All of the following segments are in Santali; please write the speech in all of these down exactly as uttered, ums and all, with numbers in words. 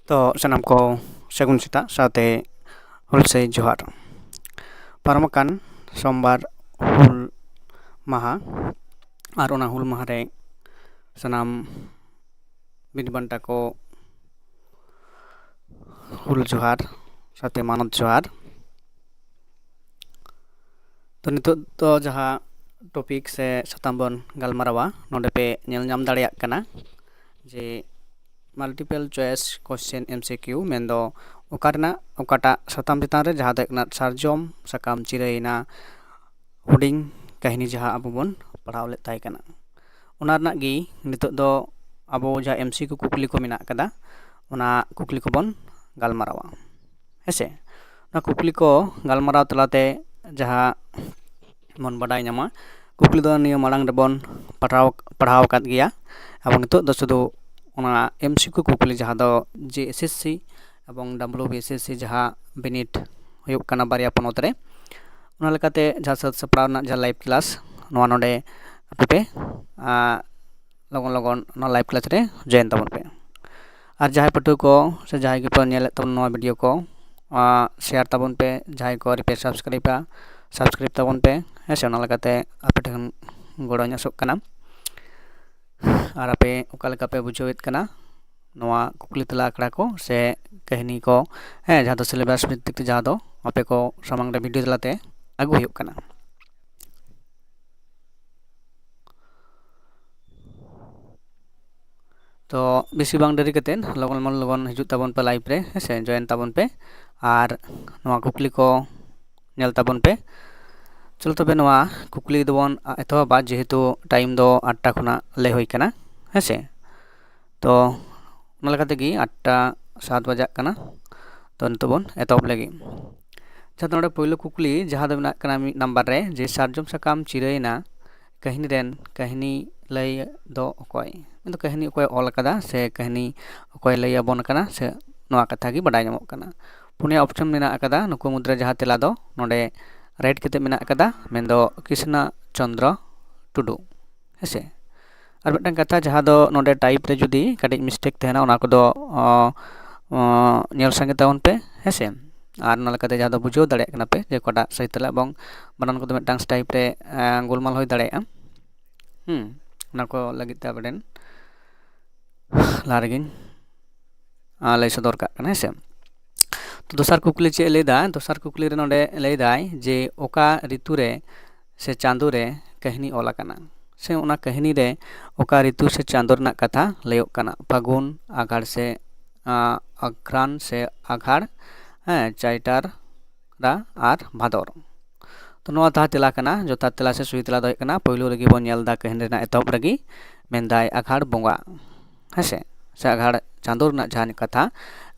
ᱛᱚ ᱥᱟᱱᱟᱢ ᱠᱚ ᱥᱟᱹᱜᱩᱱ ᱥᱮᱛᱟᱜ ᱥᱟᱶᱛᱮ ᱦᱩᱞᱥᱟᱹᱭ ᱡᱚᱦᱟᱨ᱾ ᱯᱟᱨᱚᱢ ᱟᱠᱟᱱ ᱥᱳᱢᱵᱟᱨ ᱦᱩᱞ ᱢᱟᱦᱟ, ᱟᱨ ᱚᱱᱟ ᱦᱩᱞ ᱢᱟᱦᱟ ᱨᱮ ᱥᱟᱱᱟᱢ ᱵᱤᱨ ᱵᱟᱱᱴᱟ ᱠᱚ ᱦᱩᱞ ᱡᱚᱦᱟᱨ ᱥᱟᱶᱛᱮ ᱢᱟᱱᱚᱛ ᱡᱚᱦᱟᱨ᱾ ᱛᱚ ᱱᱤᱛᱚᱜ ᱫᱚ ᱡᱟᱦᱟᱸ ᱴᱚᱯᱤᱠ ᱥᱮ ᱥᱟᱛᱟᱢ ᱵᱚᱱ ᱜᱟᱞᱢᱟᱨᱟᱣᱟ, ᱱᱚᱰᱮ ᱯᱮ ᱧᱮᱞ ᱧᱟᱢ ᱫᱟᱲᱮᱭᱟᱜ ᱠᱟᱱᱟ ᱡᱮ multiple choice question M C Q, ᱢᱮᱱᱫᱚ ᱚᱠᱟ ᱨᱮᱱᱟᱜ ᱚᱠᱟᱴᱟᱜ ᱥᱟᱛᱟᱢ ᱪᱮᱛᱟᱱ ᱨᱮ ᱡᱟᱦᱟᱸ ᱫᱚ ᱦᱩᱭᱩᱜ ᱠᱟᱱᱟ ᱥᱟᱨᱡᱚᱢ ᱥᱟᱠᱟᱢ ᱪᱤᱨᱟᱹᱭᱮᱱᱟ ᱦᱩᱰᱤᱧ ᱠᱟᱹᱦᱱᱤ ᱡᱟᱦᱟᱸ ᱟᱵᱚ ᱵᱚᱱ ᱯᱟᱲᱦᱟᱣ ᱞᱮᱫ ᱛᱟᱦᱮᱸ ᱠᱟᱱᱟ, ᱚᱱᱟ ᱨᱮᱱᱟᱜ ᱜᱮ ᱱᱤᱛᱚᱜ ᱫᱚ ᱟᱵᱚ ᱡᱟᱦᱟᱸ M C Q ᱠᱩᱠᱞᱤ ᱠᱚ ᱢᱮᱱᱟᱜ ᱠᱟᱫᱟ, ᱚᱱᱟ ᱠᱩᱠᱞᱤ ᱠᱚᱵᱚᱱ ᱜᱟᱞᱢᱟᱨᱟᱣᱟ᱾ ᱦᱮᱸᱥᱮ, ᱚᱱᱟ ᱠᱩᱠᱞᱤ ᱠᱚ ᱜᱟᱞᱢᱟᱨᱟᱣ ᱛᱟᱞᱟᱛᱮ ᱡᱟᱦᱟᱸ ᱵᱚᱱ ᱵᱟᱰᱟᱭ ᱧᱟᱢᱟ, ᱠᱩᱠᱞᱤ ᱫᱚ ᱱᱤᱭᱟᱹ ᱢᱟᱲᱟᱝ ᱨᱮᱵᱚᱱ ᱯᱟᱲᱦᱟᱣ ᱯᱟᱲᱦᱟᱣ ᱟᱠᱟᱫ ᱜᱮᱭᱟ᱾ ᱟᱵᱚ ᱱᱤᱛᱚᱜ ᱫᱚ ᱥᱩᱫᱷᱩ ᱚᱱᱟ M C Q ᱠᱩᱠᱞᱤ, ᱡᱟᱦᱟᱸ ᱫᱚ J S S C ᱮᱵᱚᱝ W B S S C ᱡᱟᱦᱟᱸ ᱵᱤᱱᱤᱰ ᱦᱩᱭᱩᱜ ᱠᱟᱱᱟ ᱵᱟᱨᱭᱟ ᱯᱚᱱᱚᱛ ᱨᱮ, ᱚᱱᱟ ᱞᱮᱠᱟᱛᱮ ᱡᱟᱦᱟᱸ ᱥᱟᱹᱛ ᱥᱟᱯᱲᱟᱣ ᱨᱮᱱᱟᱜ ᱡᱟᱦᱟᱸ live class, ᱱᱚᱣᱟ ᱱᱚᱰᱮ ᱟᱯᱮ ᱯᱮ, ᱟᱸ, ᱞᱚᱜᱚᱱ ᱞᱚᱜᱚᱱ ᱱᱚᱣᱟ live class ᱨᱮ join ᱛᱟᱵᱚᱱ ᱯᱮ᱾ ᱟᱨ ᱡᱟᱦᱟᱸᱭ ᱯᱟᱹᱴᱷᱩᱣᱟᱹ ᱠᱚ ᱥᱮ ᱡᱟᱦᱟᱸᱭ ᱜᱮᱯᱮ ᱧᱮᱞᱮᱫ ᱛᱟᱵᱚᱱ ᱱᱚᱣᱟ video ᱠᱚ, ᱟᱸ, share ᱛᱟᱵᱚᱱ ᱯᱮ᱾ ᱡᱟᱦᱟᱸᱭ ᱠᱚ ᱟᱹᱣᱨᱤ ᱯᱮ subscribeᱟ, subscribe ᱛᱟᱵᱚᱱ ᱯᱮ᱾ ᱦᱮᱸ ᱥᱮ, ᱚᱱᱟ ᱞᱮᱠᱟᱛᱮ ᱟᱯᱮ ᱴᱷᱮᱱ ᱜᱚᱲᱚᱧ ᱟᱥᱚᱜ ᱠᱟᱱᱟ᱾ ᱟᱨ ᱟᱯᱮ ᱚᱠᱟ ᱞᱮᱠᱟ ᱯᱮ ᱵᱩᱡᱷᱟᱹᱣᱮᱫ ᱠᱟᱱᱟ ᱱᱚᱣᱟ ᱠᱩᱠᱞᱤ ᱛᱮᱞᱟ ᱟᱠᱷᱲᱟ ᱠᱚ ᱥᱮ ᱠᱟᱹᱦᱱᱤ ᱠᱚ, ᱦᱮᱸ, ᱡᱟᱦᱟᱸ ᱫᱚ syllabus ᱵᱷᱤᱛᱛᱤᱠ ᱛᱮ, ᱡᱟᱦᱟᱸ ᱫᱚ ᱟᱯᱮ ᱠᱚ ᱥᱟᱢᱟᱝ ᱨᱮ video ᱛᱟᱞᱟᱛᱮ ᱟᱹᱜᱩ ᱦᱩᱭᱩᱜ ᱠᱟᱱᱟ᱾ ᱛᱚ ᱵᱮᱥᱤ ᱵᱟᱝ ᱰᱮᱨᱤ ᱠᱟᱛᱮᱫ ᱞᱚᱜᱚᱱ ᱞᱚᱜᱚᱱ ᱞᱚᱜᱚᱱ ᱦᱤᱡᱩᱜ ᱛᱟᱵᱚᱱ ᱯᱮ live ᱨᱮ, ᱦᱮᱸ ᱥᱮ, join ᱛᱟᱵᱚᱱ ᱯᱮ᱾ ᱟᱨ ᱱᱚᱣᱟ ᱠᱩᱠᱞᱤ ᱠᱚ ᱧᱮᱞ ᱛᱟᱵᱚᱱ ᱯᱮ᱾ ᱪᱚᱞᱚ ᱛᱚᱵᱮ ᱱᱚᱣᱟ ᱠᱩᱠᱞᱤ ᱫᱚᱵᱚᱱ ᱮᱛᱚᱦᱚᱵᱟ, ᱡᱮᱦᱮᱛᱩ time ᱫᱚ ᱟᱴᱴᱟ ᱠᱷᱚᱱᱟᱜ ᱞᱟᱹᱭ ᱦᱩᱭ ᱠᱟᱱᱟ, ᱦᱮᱸ ᱥᱮ᱾ ᱛᱚ ᱚᱱᱟ ᱞᱮᱠᱟ ᱛᱮᱜᱮ ᱟᱴᱴᱟ ᱥᱟᱛ ᱵᱟᱡᱟᱜ ᱠᱟᱱᱟ᱾ ᱛᱚ ᱱᱤᱛᱚᱜ ᱵᱚᱱ ᱮᱛᱚᱦᱚᱵ ᱞᱮᱜᱮ᱾ ᱟᱪᱪᱷᱟ, ᱛᱚ ᱱᱚᱰᱮ ᱯᱳᱭᱞᱳ ᱠᱩᱠᱞᱤ ᱡᱟᱦᱟᱸ ᱫᱚ ᱢᱮᱱᱟᱜ ᱠᱟᱱᱟ ᱢᱤᱫ ᱱᱟᱢᱵᱟᱨ ᱨᱮ, ᱡᱮ ᱥᱟᱨᱡᱚᱢ ᱥᱟᱠᱟᱢ ᱪᱤᱨᱟᱹᱭᱮᱱᱟ ᱠᱟᱹᱦᱱᱤ ᱨᱮᱱ ᱠᱟᱹᱦᱱᱤ ᱞᱟᱹᱭ ᱫᱚ ᱚᱠᱚᱭ? ᱢᱮᱱᱫᱚ ᱠᱟᱹᱦᱱᱤ ᱚᱠᱚᱭ ᱚᱞ ᱟᱠᱟᱫᱟ ᱥᱮ ᱠᱟᱹᱦᱱᱤ ᱚᱠᱚᱭ ᱞᱟᱹᱭ ᱟᱵᱚᱱ ᱠᱟᱱᱟ, ᱥᱮ ᱱᱚᱣᱟ ᱠᱟᱛᱷᱟ ᱜᱮ ᱵᱟᱰᱟᱭ ᱧᱟᱢᱚᱜ ᱠᱟᱱᱟ᱾ ᱯᱩᱱᱭᱟ option ᱢᱮᱱᱟᱜ ᱟᱠᱟᱫᱟ, ᱱᱩᱠᱩ ᱢᱩᱫᱽᱨᱮ ᱡᱟᱦᱟᱸ ᱛᱮᱞᱟ ᱫᱚ ᱱᱚᱰᱮ red ᱠᱟᱛᱮ ᱢᱮᱱᱟᱜ ᱟᱠᱟᱫᱟ, ᱢᱮᱱᱫᱚ ᱠᱨᱤᱥᱱᱟ ᱪᱚᱸᱫᱽᱨᱚ ᱴᱩᱰᱩ᱾ ᱦᱮᱸᱥᱮ, ᱟᱨ ᱢᱤᱫᱴᱟᱝ ᱠᱟᱛᱷᱟ, ᱡᱟᱦᱟᱸ ᱫᱚ ᱱᱚᱰᱮ type ᱨᱮ ᱡᱩᱫᱤ ᱠᱟᱹᱴᱤᱡ mistake ᱛᱟᱦᱮᱱᱟ, ᱚᱱᱟ ᱠᱚᱫᱚ, ᱚ, ᱧᱮᱞ ᱥᱟᱸᱜᱮ ᱛᱟᱵᱚᱱ ᱯᱮ, ᱦᱮᱸ ᱥᱮ᱾ ᱟᱨ ᱚᱱᱟ ᱞᱮᱠᱟᱛᱮ ᱡᱟᱦᱟᱸ ᱫᱚ ᱵᱩᱡᱷᱟᱹᱣ ᱫᱟᱲᱮᱭᱟᱜ ᱠᱟᱱᱟ ᱯᱮ ᱡᱮ ᱚᱠᱟᱴᱟᱜ ᱥᱟᱹᱦᱤ ᱛᱮᱞᱟ, ᱮᱵᱚᱝ ᱵᱟᱱᱟᱱ ᱠᱚᱫᱚ ᱢᱤᱫᱴᱟᱝ ᱴᱟᱭᱤᱯ ᱨᱮ ᱜᱳᱞᱢᱟᱞ ᱦᱩᱭ ᱫᱟᱲᱮᱭᱟᱜᱼᱟ᱾ ᱦᱩᱸ, ᱚᱱᱟ ᱠᱚ ᱞᱟᱹᱜᱤᱫ ᱛᱮ ᱟᱵᱮᱱ ᱞᱟᱦᱟ ᱨᱮᱜᱮᱧ ᱞᱟᱹᱭ ᱥᱚᱫᱚᱨ ᱠᱟᱜ ᱠᱟᱱᱟ, ᱦᱮᱸ ᱥᱮ᱾ ᱛᱚ ᱫᱚᱥᱟᱨ ᱠᱩᱠᱞᱤ ᱪᱮᱫ ᱮ ᱞᱟᱹᱭᱫᱟ? ᱫᱚᱥᱟᱨ ᱠᱩᱠᱞᱤ ᱨᱮ ᱱᱚᱰᱮ ᱞᱟᱹᱭᱫᱟᱭ ᱡᱮ ᱚᱠᱟ ᱨᱤᱛᱩ ᱨᱮ ᱥᱮ ᱪᱟᱸᱫᱳ ᱨᱮ ᱠᱟᱹᱦᱱᱤ ᱚᱞ ᱟᱠᱟᱱᱟ, ᱥᱮ ᱚᱱᱟ ᱠᱟᱹᱦᱱᱤ ᱨᱮ ᱚᱠᱟ ᱨᱤᱛᱩ ᱥᱮ ᱪᱟᱸᱫᱳ ᱨᱮᱱᱟᱜ ᱠᱟᱛᱷᱟ ᱞᱟᱹᱭᱚᱜ ᱠᱟᱱᱟ? ᱯᱷᱟᱹᱜᱩᱱ, ᱟᱜᱷᱟᱲ ᱥᱮ ᱟᱸ, ᱟᱜᱷᱨᱟᱱ ᱥᱮ ᱟᱜᱷᱟᱲ, ᱦᱮᱸ, ᱪᱟᱭᱴᱟᱨ ᱨᱟ ᱟᱨ ᱵᱷᱟᱫᱚᱨ᱾ ᱛᱚ ᱱᱚᱣᱟ ᱡᱟᱦᱟᱸ ᱛᱮᱞᱟ ᱠᱟᱱᱟ, ᱡᱚᱛᱷᱟᱛ ᱛᱮᱞᱟ ᱥᱮ ᱥᱩᱦᱤ ᱛᱮᱞᱟ ᱫᱚ ᱦᱩᱭᱩᱜ ᱠᱟᱱᱟ, ᱯᱳᱭᱞᱳ ᱨᱮᱜᱮ ᱵᱚᱱ ᱧᱮᱞ ᱮᱫᱟ ᱠᱟᱹᱦᱱᱤ ᱨᱮᱱᱟᱜ ᱮᱛᱚᱦᱚᱵ ᱨᱮᱜᱮ ᱢᱮᱱᱫᱟᱭ ᱟᱜᱷᱟᱲ ᱵᱚᱸᱜᱟ, ᱦᱮᱸᱥᱮ, ᱥᱮ ᱟᱜᱷᱟᱲ ᱪᱟᱸᱫᱳ ᱨᱮᱱᱟᱜ ᱡᱟᱦᱟᱸ ᱠᱟᱛᱷᱟ,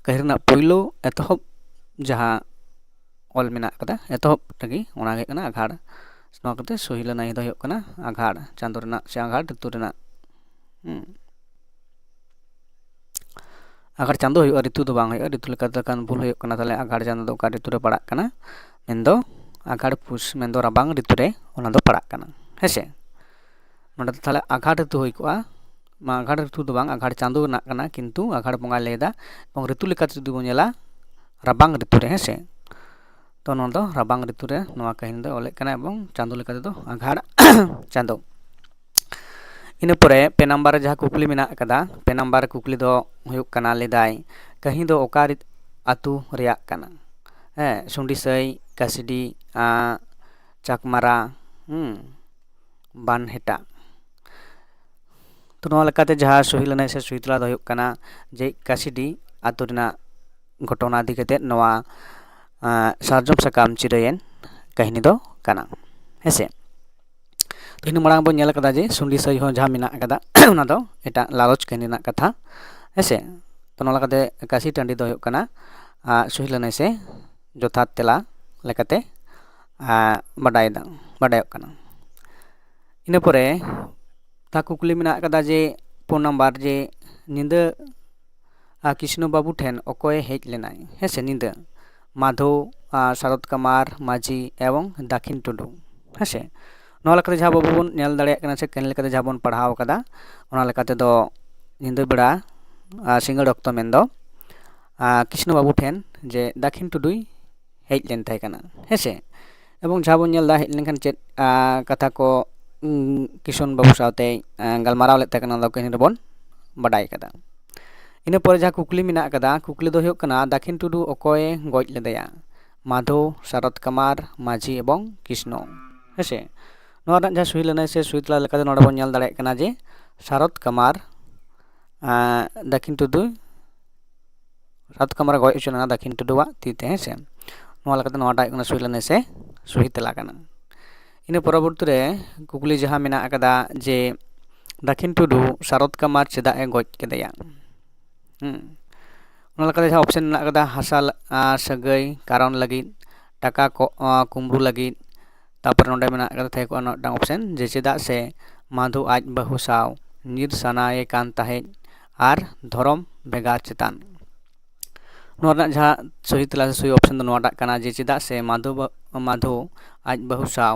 ᱠᱟᱹᱦᱱᱤ ᱨᱮᱱᱟᱜ ᱯᱳᱭᱞᱳ ᱮᱛᱚᱦᱚᱵ ᱡᱟᱦᱟᱸ ᱚᱞ ᱢᱮᱱᱟᱜ ᱠᱟᱫᱟ, ᱮᱛᱚᱦᱚᱵ ᱨᱮᱜᱮ ᱚᱱᱟ ᱜᱮ ᱦᱩᱭᱩᱜ ᱠᱟᱱᱟ ᱟᱜᱷᱟᱲ᱾ ᱱᱚᱣᱟ ᱠᱟᱛᱮ ᱥᱩᱦᱤ ᱞᱟᱹᱱᱟᱹᱭ ᱫᱚ ᱦᱩᱭᱩᱜ ᱠᱟᱱᱟ ᱟᱜᱷᱟᱲ ᱪᱟᱸᱫᱳ ᱨᱮᱱᱟᱜ ᱥᱮ ᱟᱜᱷᱟᱲ ᱨᱤᱛᱩ ᱨᱮᱱᱟᱜ᱾ ᱦᱩᱸ᱾ ᱟᱜᱷᱟᱲ ᱪᱟᱸᱫᱳ ᱦᱩᱭᱩᱜᱼᱟ, ᱨᱤᱛᱩ ᱫᱚ ᱵᱟᱝ ᱦᱩᱭᱩᱜᱼᱟ᱾ ᱨᱤᱛᱩ ᱞᱮᱠᱟᱛᱮ ᱠᱷᱟᱱ ᱵᱷᱩᱞ ᱦᱩᱭᱩᱜ ᱠᱟᱱᱟ᱾ ᱛᱟᱦᱚᱞᱮ ᱟᱜᱷᱟᱲ ᱪᱟᱸᱫᱳ ᱫᱚ ᱚᱠᱟ ᱨᱤᱛᱩ ᱨᱮ ᱯᱟᱲᱟᱜ ᱠᱟᱱᱟ? ᱢᱮᱱᱫᱚ ᱟᱜᱷᱟᱲ ᱯᱩᱥ, ᱢᱮᱱᱫᱚ ᱨᱟᱵᱟᱝ ᱨᱤᱛᱩ ᱨᱮ ᱚᱱᱟ ᱫᱚ ᱯᱟᱲᱟᱜ ᱠᱟᱱᱟ, ᱦᱮᱸᱥᱮ᱾ ᱱᱚᱰᱮ ᱫᱚ ᱛᱟᱦᱚᱞᱮ ᱟᱜᱷᱟᱲ ᱨᱤᱛᱩ ᱦᱩᱭ ᱠᱚᱜᱼᱟ, ᱢᱟ ᱟᱜᱷᱟᱲ ᱨᱤᱛᱩ ᱫᱚ ᱵᱟᱝ, ᱟᱜᱷᱟᱲ ᱪᱟᱸᱫᱳ ᱨᱮᱱᱟᱜ ᱠᱟᱱᱟ, ᱠᱤᱱᱛᱩ ᱟᱜᱷᱟᱲ ᱵᱚᱸᱜᱟᱭ ᱞᱟᱹᱭ ᱮᱫᱟ᱾ ᱮᱵᱚᱝ ᱨᱤᱛᱩ ᱞᱮᱠᱟᱛᱮ ᱡᱩᱫᱤ ᱵᱚᱱ ᱧᱮᱞᱟ, ᱨᱟᱵᱟᱝ ᱨᱤᱛᱩ ᱨᱮ, ᱦᱮᱸᱥᱮ᱾ ᱛᱚ ᱱᱚᱣᱟ ᱫᱚ ᱨᱟᱵᱟᱝ ᱨᱤᱛᱩ ᱨᱮ ᱱᱚᱣᱟ ᱠᱟᱹᱦᱱᱤ ᱫᱚ ᱚᱞᱮᱫ ᱠᱟᱱᱟ, ᱮᱵᱚᱝ ᱪᱟᱸᱫᱳ ᱞᱮᱠᱟ ᱛᱮᱫᱚ ᱟᱜᱷᱟᱲ ᱪᱟᱸᱫᱳ᱾ ᱤᱱᱟᱹ ᱯᱚᱨᱮ ᱯᱮ ᱱᱟᱢᱵᱟᱨ ᱨᱮ ᱡᱟᱦᱟᱸ ᱠᱩᱠᱞᱤ ᱢᱮᱱᱟᱜ ᱟᱠᱟᱫᱟ, ᱯᱮ ᱱᱟᱢᱵᱟᱨ ᱠᱩᱠᱞᱤ ᱫᱚ ᱦᱩᱭᱩᱜ ᱠᱟᱱᱟ, ᱞᱟᱹᱭᱫᱟᱭ ᱠᱟᱹᱦᱱᱤ ᱫᱚ ᱚᱠᱟ ᱨᱤ-, ᱟᱹᱛᱩ ᱨᱮᱭᱟᱜ ᱠᱟᱱᱟ? ᱦᱮᱸ, ᱥᱩᱸᱰᱤᱥᱟᱹᱭ, ᱠᱟᱥᱤᱰᱤ, ᱟᱸ, ᱪᱟᱠᱢᱟᱨᱟ, ᱦᱩᱸ, ᱵᱟᱱᱦᱮᱴᱟ᱾ ᱛᱚ ᱱᱚᱣᱟ ᱞᱮᱠᱟᱛᱮ ᱡᱟᱦᱟᱸ ᱥᱩᱦᱤ ᱞᱟᱹᱱᱟᱹᱭ ᱥᱮ ᱥᱩᱦᱤ ᱛᱮᱞᱟ ᱫᱚ ᱦᱩᱭᱩᱜ ᱠᱟᱱᱟ ᱡᱮ ᱠᱟᱥᱤᱰᱤ ᱟᱹᱛᱩ ᱨᱮᱱᱟᱜ ᱜᱷᱚᱴᱚᱱᱟ ᱤᱫᱤ ᱠᱟᱛᱮᱫ ᱱᱚᱣᱟ, ᱟᱸ, ᱥᱟᱨᱡᱚᱢ ᱥᱟᱠᱟᱢ ᱪᱤᱨᱟᱹᱭᱮᱱ ᱠᱟᱹᱦᱱᱤ ᱫᱚ ᱠᱟᱱᱟ, ᱦᱮᱸᱥᱮ᱾ ᱛᱚ ᱤᱱᱟᱹ ᱢᱟᱲᱟᱝ ᱵᱚᱱ ᱧᱮᱞ ᱠᱟᱫᱟ ᱡᱮ ᱥᱩᱸᱰᱤᱥᱟᱹᱭ ᱦᱚᱸ ᱡᱟᱦᱟᱸ ᱢᱮᱱᱟᱜ ᱠᱟᱫᱟ, ᱚᱱᱟ ᱫᱚ ᱮᱴᱟᱜ ᱞᱟᱞᱚᱪ ᱠᱟᱹᱦᱱᱤ ᱨᱮᱱᱟᱜ ᱠᱟᱛᱷᱟ, ᱦᱮᱸᱥᱮ᱾ ᱛᱚ ᱱᱚᱣᱟ ᱞᱮᱠᱟᱛᱮ ᱠᱟᱥᱤ ᱴᱟᱺᱰᱤ ᱫᱚ ᱦᱩᱭᱩᱜ ᱠᱟᱱᱟ, ᱟᱸ, ᱥᱩᱦᱤ ᱞᱟᱹᱱᱟᱹᱭ ᱥᱮ ᱡᱚᱛᱷᱟᱛ ᱛᱮᱞᱟ ᱞᱮᱠᱟᱛᱮ, ᱟᱸ, ᱵᱟᱰᱟᱭ ᱫᱟ-, ᱵᱟᱰᱟᱭᱚᱜ ᱠᱟᱱᱟ᱾ ᱤᱱᱟᱹ ᱯᱚᱨᱮ ᱛᱟ ᱠᱩᱠᱞᱤ ᱢᱮᱱᱟᱜ ᱠᱟᱫᱟ ᱡᱮ ᱯᱩᱱ ᱱᱟᱢᱵᱟᱨ ᱡᱮ ᱧᱤᱫᱟᱹ, ᱟᱸ, ᱠᱨᱤᱥᱱᱚ ᱵᱟᱹᱵᱩ ᱴᱷᱮᱱ ᱚᱠᱚᱭᱮ ᱦᱮᱡ ᱞᱮᱱᱟᱭ? ᱦᱮᱸ ᱥᱮ, ᱧᱤᱫᱟᱹ ᱢᱟᱫᱷᱳ, ᱟᱸ, ᱥᱟᱨᱚᱫ ᱠᱟᱢᱟᱨ ᱢᱟᱹᱡᱷᱤ ᱮᱵᱚᱝ ᱫᱟᱠᱷᱤᱱ ᱴᱩᱰᱩ, ᱦᱮᱸ ᱥᱮ᱾ ᱱᱚᱣᱟ ᱞᱮᱠᱟᱛᱮ ᱡᱟᱦᱟᱸ ᱵᱟᱹᱵᱩ ᱵᱚᱱ ᱧᱮᱞ ᱫᱟᱲᱮᱭᱟᱜ ᱠᱟᱱᱟ ᱥᱮ ᱠᱟᱹᱦᱱᱤ ᱞᱮᱠᱟᱛᱮ ᱡᱟᱦᱟᱸ ᱵᱚᱱ ᱯᱟᱲᱦᱟᱣ ᱠᱟᱫᱟ, ᱚᱱᱟ ᱞᱮᱠᱟ ᱛᱮᱫᱚ ᱧᱤᱫᱟᱹ ᱵᱮᱲᱟ, ᱟᱸ, ᱥᱤᱸᱜᱟᱹᱲ ᱚᱠᱛᱚ ᱢᱮᱱᱫᱚ ᱠᱨᱤᱥᱱᱚ ᱵᱟᱹᱵᱩ ᱴᱷᱮᱱ ᱡᱮ ᱫᱟᱹᱠᱷᱤᱱ ᱴᱩᱰᱩᱭ ᱦᱮᱡ ᱞᱮᱱ ᱛᱟᱦᱮᱸ ᱠᱟᱱᱟ, ᱦᱮᱸ ᱥᱮ? ᱮᱵᱚᱝ ᱡᱟᱦᱟᱸ ᱵᱚᱱ ᱧᱮᱞ ᱮᱫᱟ, ᱦᱮᱡ ᱞᱮᱱᱠᱷᱟᱱ ᱪᱮᱫ ᱠᱟᱛᱷᱟ ᱠᱚ ᱠᱤᱥᱩᱱ ᱵᱟᱹᱵᱩ ᱥᱟᱶᱛᱮ ᱜᱟᱞᱢᱟᱨᱟᱣ ᱞᱮᱫ ᱛᱟᱦᱮᱸ ᱠᱟᱱᱟ, ᱚᱱᱟ ᱫᱚ ᱠᱟᱹᱦᱱᱤ ᱨᱮᱵᱚᱱ ᱵᱟᱰᱟᱭ ᱠᱟᱫᱟ᱾ ᱤᱱᱟᱹ ᱯᱚᱨᱮ ᱡᱟᱦᱟᱸ ᱠᱩᱠᱞᱤ ᱢᱮᱱᱟᱜ ᱠᱟᱫᱟ, ᱠᱩᱠᱞᱤ ᱫᱚ ᱦᱩᱭᱩᱜ ᱠᱟᱱᱟ, ᱫᱟᱹᱠᱷᱤᱱ ᱴᱩᱰᱩ ᱚᱠᱚᱭᱮ ᱜᱚᱡ ᱞᱮᱫᱮᱭᱟ? ᱢᱟᱫᱷᱳ, ᱥᱟᱨᱚᱛ ᱠᱟᱢᱟᱨ, ᱢᱟᱹᱡᱷᱤ ᱮᱵᱚᱝ ᱠᱤᱥᱱᱚ, ᱦᱮᱸ ᱥᱮ? ᱱᱚᱣᱟ ᱨᱮᱱᱟᱜ ᱡᱟᱦᱟᱸ ᱥᱩᱭ ᱞᱟᱹᱱᱟᱹᱭ ᱥᱮ ᱥᱩᱭ ᱛᱮᱞᱟ ᱞᱮᱠᱟᱛᱮ ᱱᱚᱰᱮ ᱵᱚᱱ ᱧᱮᱞ ᱫᱟᱲᱮᱭᱟᱜ ᱠᱟᱱᱟ ᱡᱮ ᱥᱟᱨᱚᱛ ᱠᱟᱢᱟᱨ ᱫᱟᱹᱠᱷᱤᱱ ᱴᱩᱰᱩ, ᱥᱟᱨᱚᱛ ᱠᱟᱢᱟᱨᱮ ᱜᱚᱡ ᱦᱚᱪᱚ ᱞᱮᱱᱟ ᱫᱟᱹᱠᱷᱤᱱ ᱴᱩᱰᱩᱣᱟᱜ ᱛᱤ ᱛᱮ, ᱦᱮᱸ ᱥᱮ? ᱱᱚᱣᱟ ᱞᱮᱠᱟᱛᱮ ᱱᱚᱣᱟᱴᱟᱜ ᱦᱩᱭᱩᱜ ᱠᱟᱱᱟ ᱥᱩᱭ ᱞᱟᱹᱱᱟᱹᱭ ᱥᱮ ᱥᱩᱦᱤ ᱛᱮᱞᱟ ᱠᱟᱱᱟ᱾ ᱤᱱᱟᱹ ᱯᱚᱨᱚᱵᱚᱨᱛᱤ ᱨᱮ ᱠᱩᱠᱞᱤ ᱡᱟᱦᱟᱸ ᱢᱮᱱᱟᱜ ᱟᱠᱟᱫᱟ ᱡᱮ ᱫᱟᱹᱠᱷᱤᱱ ᱴᱩᱰᱩ ᱥᱟᱨᱚᱛ ᱠᱟᱢᱟᱨ ᱪᱮᱫᱟᱜ ᱮ ᱜᱚᱡ ᱠᱮᱫᱮᱭᱟ? ᱦᱩᱸ᱾ ᱚᱱᱟ ᱞᱮᱠᱟᱛᱮ ᱡᱟᱦᱟᱸ ᱚᱯᱥᱮᱱ ᱢᱮᱱᱟᱜ ᱟᱠᱟᱫᱟ, ᱦᱟᱥᱟ ᱞᱟ-, ᱟᱨ ᱥᱟᱹᱜᱟᱹᱭ ᱠᱟᱨᱚᱱ ᱞᱟᱹᱜᱤᱫ, ᱴᱟᱠᱟ ᱠᱚ, ᱟᱸ, ᱠᱩᱢᱵᱽᱲᱩ ᱞᱟᱹᱜᱤᱫ, ᱛᱟᱨᱯᱚᱨᱮ ᱱᱚᱰᱮ ᱢᱮᱱᱟᱜ ᱟᱠᱟᱫᱟ, ᱛᱟᱦᱮᱸ ᱠᱚᱜᱼᱟ ᱢᱤᱫᱴᱟᱝ ᱚᱯᱥᱮᱱ ᱡᱮ ᱪᱮᱫᱟᱜ ᱥᱮ ᱢᱟᱫᱷᱩ ᱟᱡ ᱵᱟᱹᱦᱩ ᱥᱟᱶ ᱧᱤᱨ ᱥᱟᱱᱟᱭᱮ ᱠᱟᱱ ᱛᱟᱦᱮᱸᱫ ᱟᱨ ᱫᱷᱚᱨᱚᱢ ᱵᱷᱮᱜᱟᱨ ᱪᱮᱛᱟᱱ᱾ ᱱᱚᱣᱟ ᱨᱮᱱᱟᱜ ᱡᱟᱦᱟᱸ ᱥᱚᱦᱤ ᱛᱮᱞᱟ ᱥᱮ ᱥᱚᱦᱤ ᱚᱯᱥᱮᱱ ᱫᱚ ᱱᱚᱣᱟᱴᱟᱜ ᱠᱟᱱᱟ ᱡᱮ ᱪᱮᱫᱟᱜ ᱥᱮ ᱢᱟᱫᱷᱩ ᱵᱟ-, ᱢᱟᱫᱷᱩ ᱟᱡ ᱵᱟᱹᱦᱩ ᱥᱟᱶ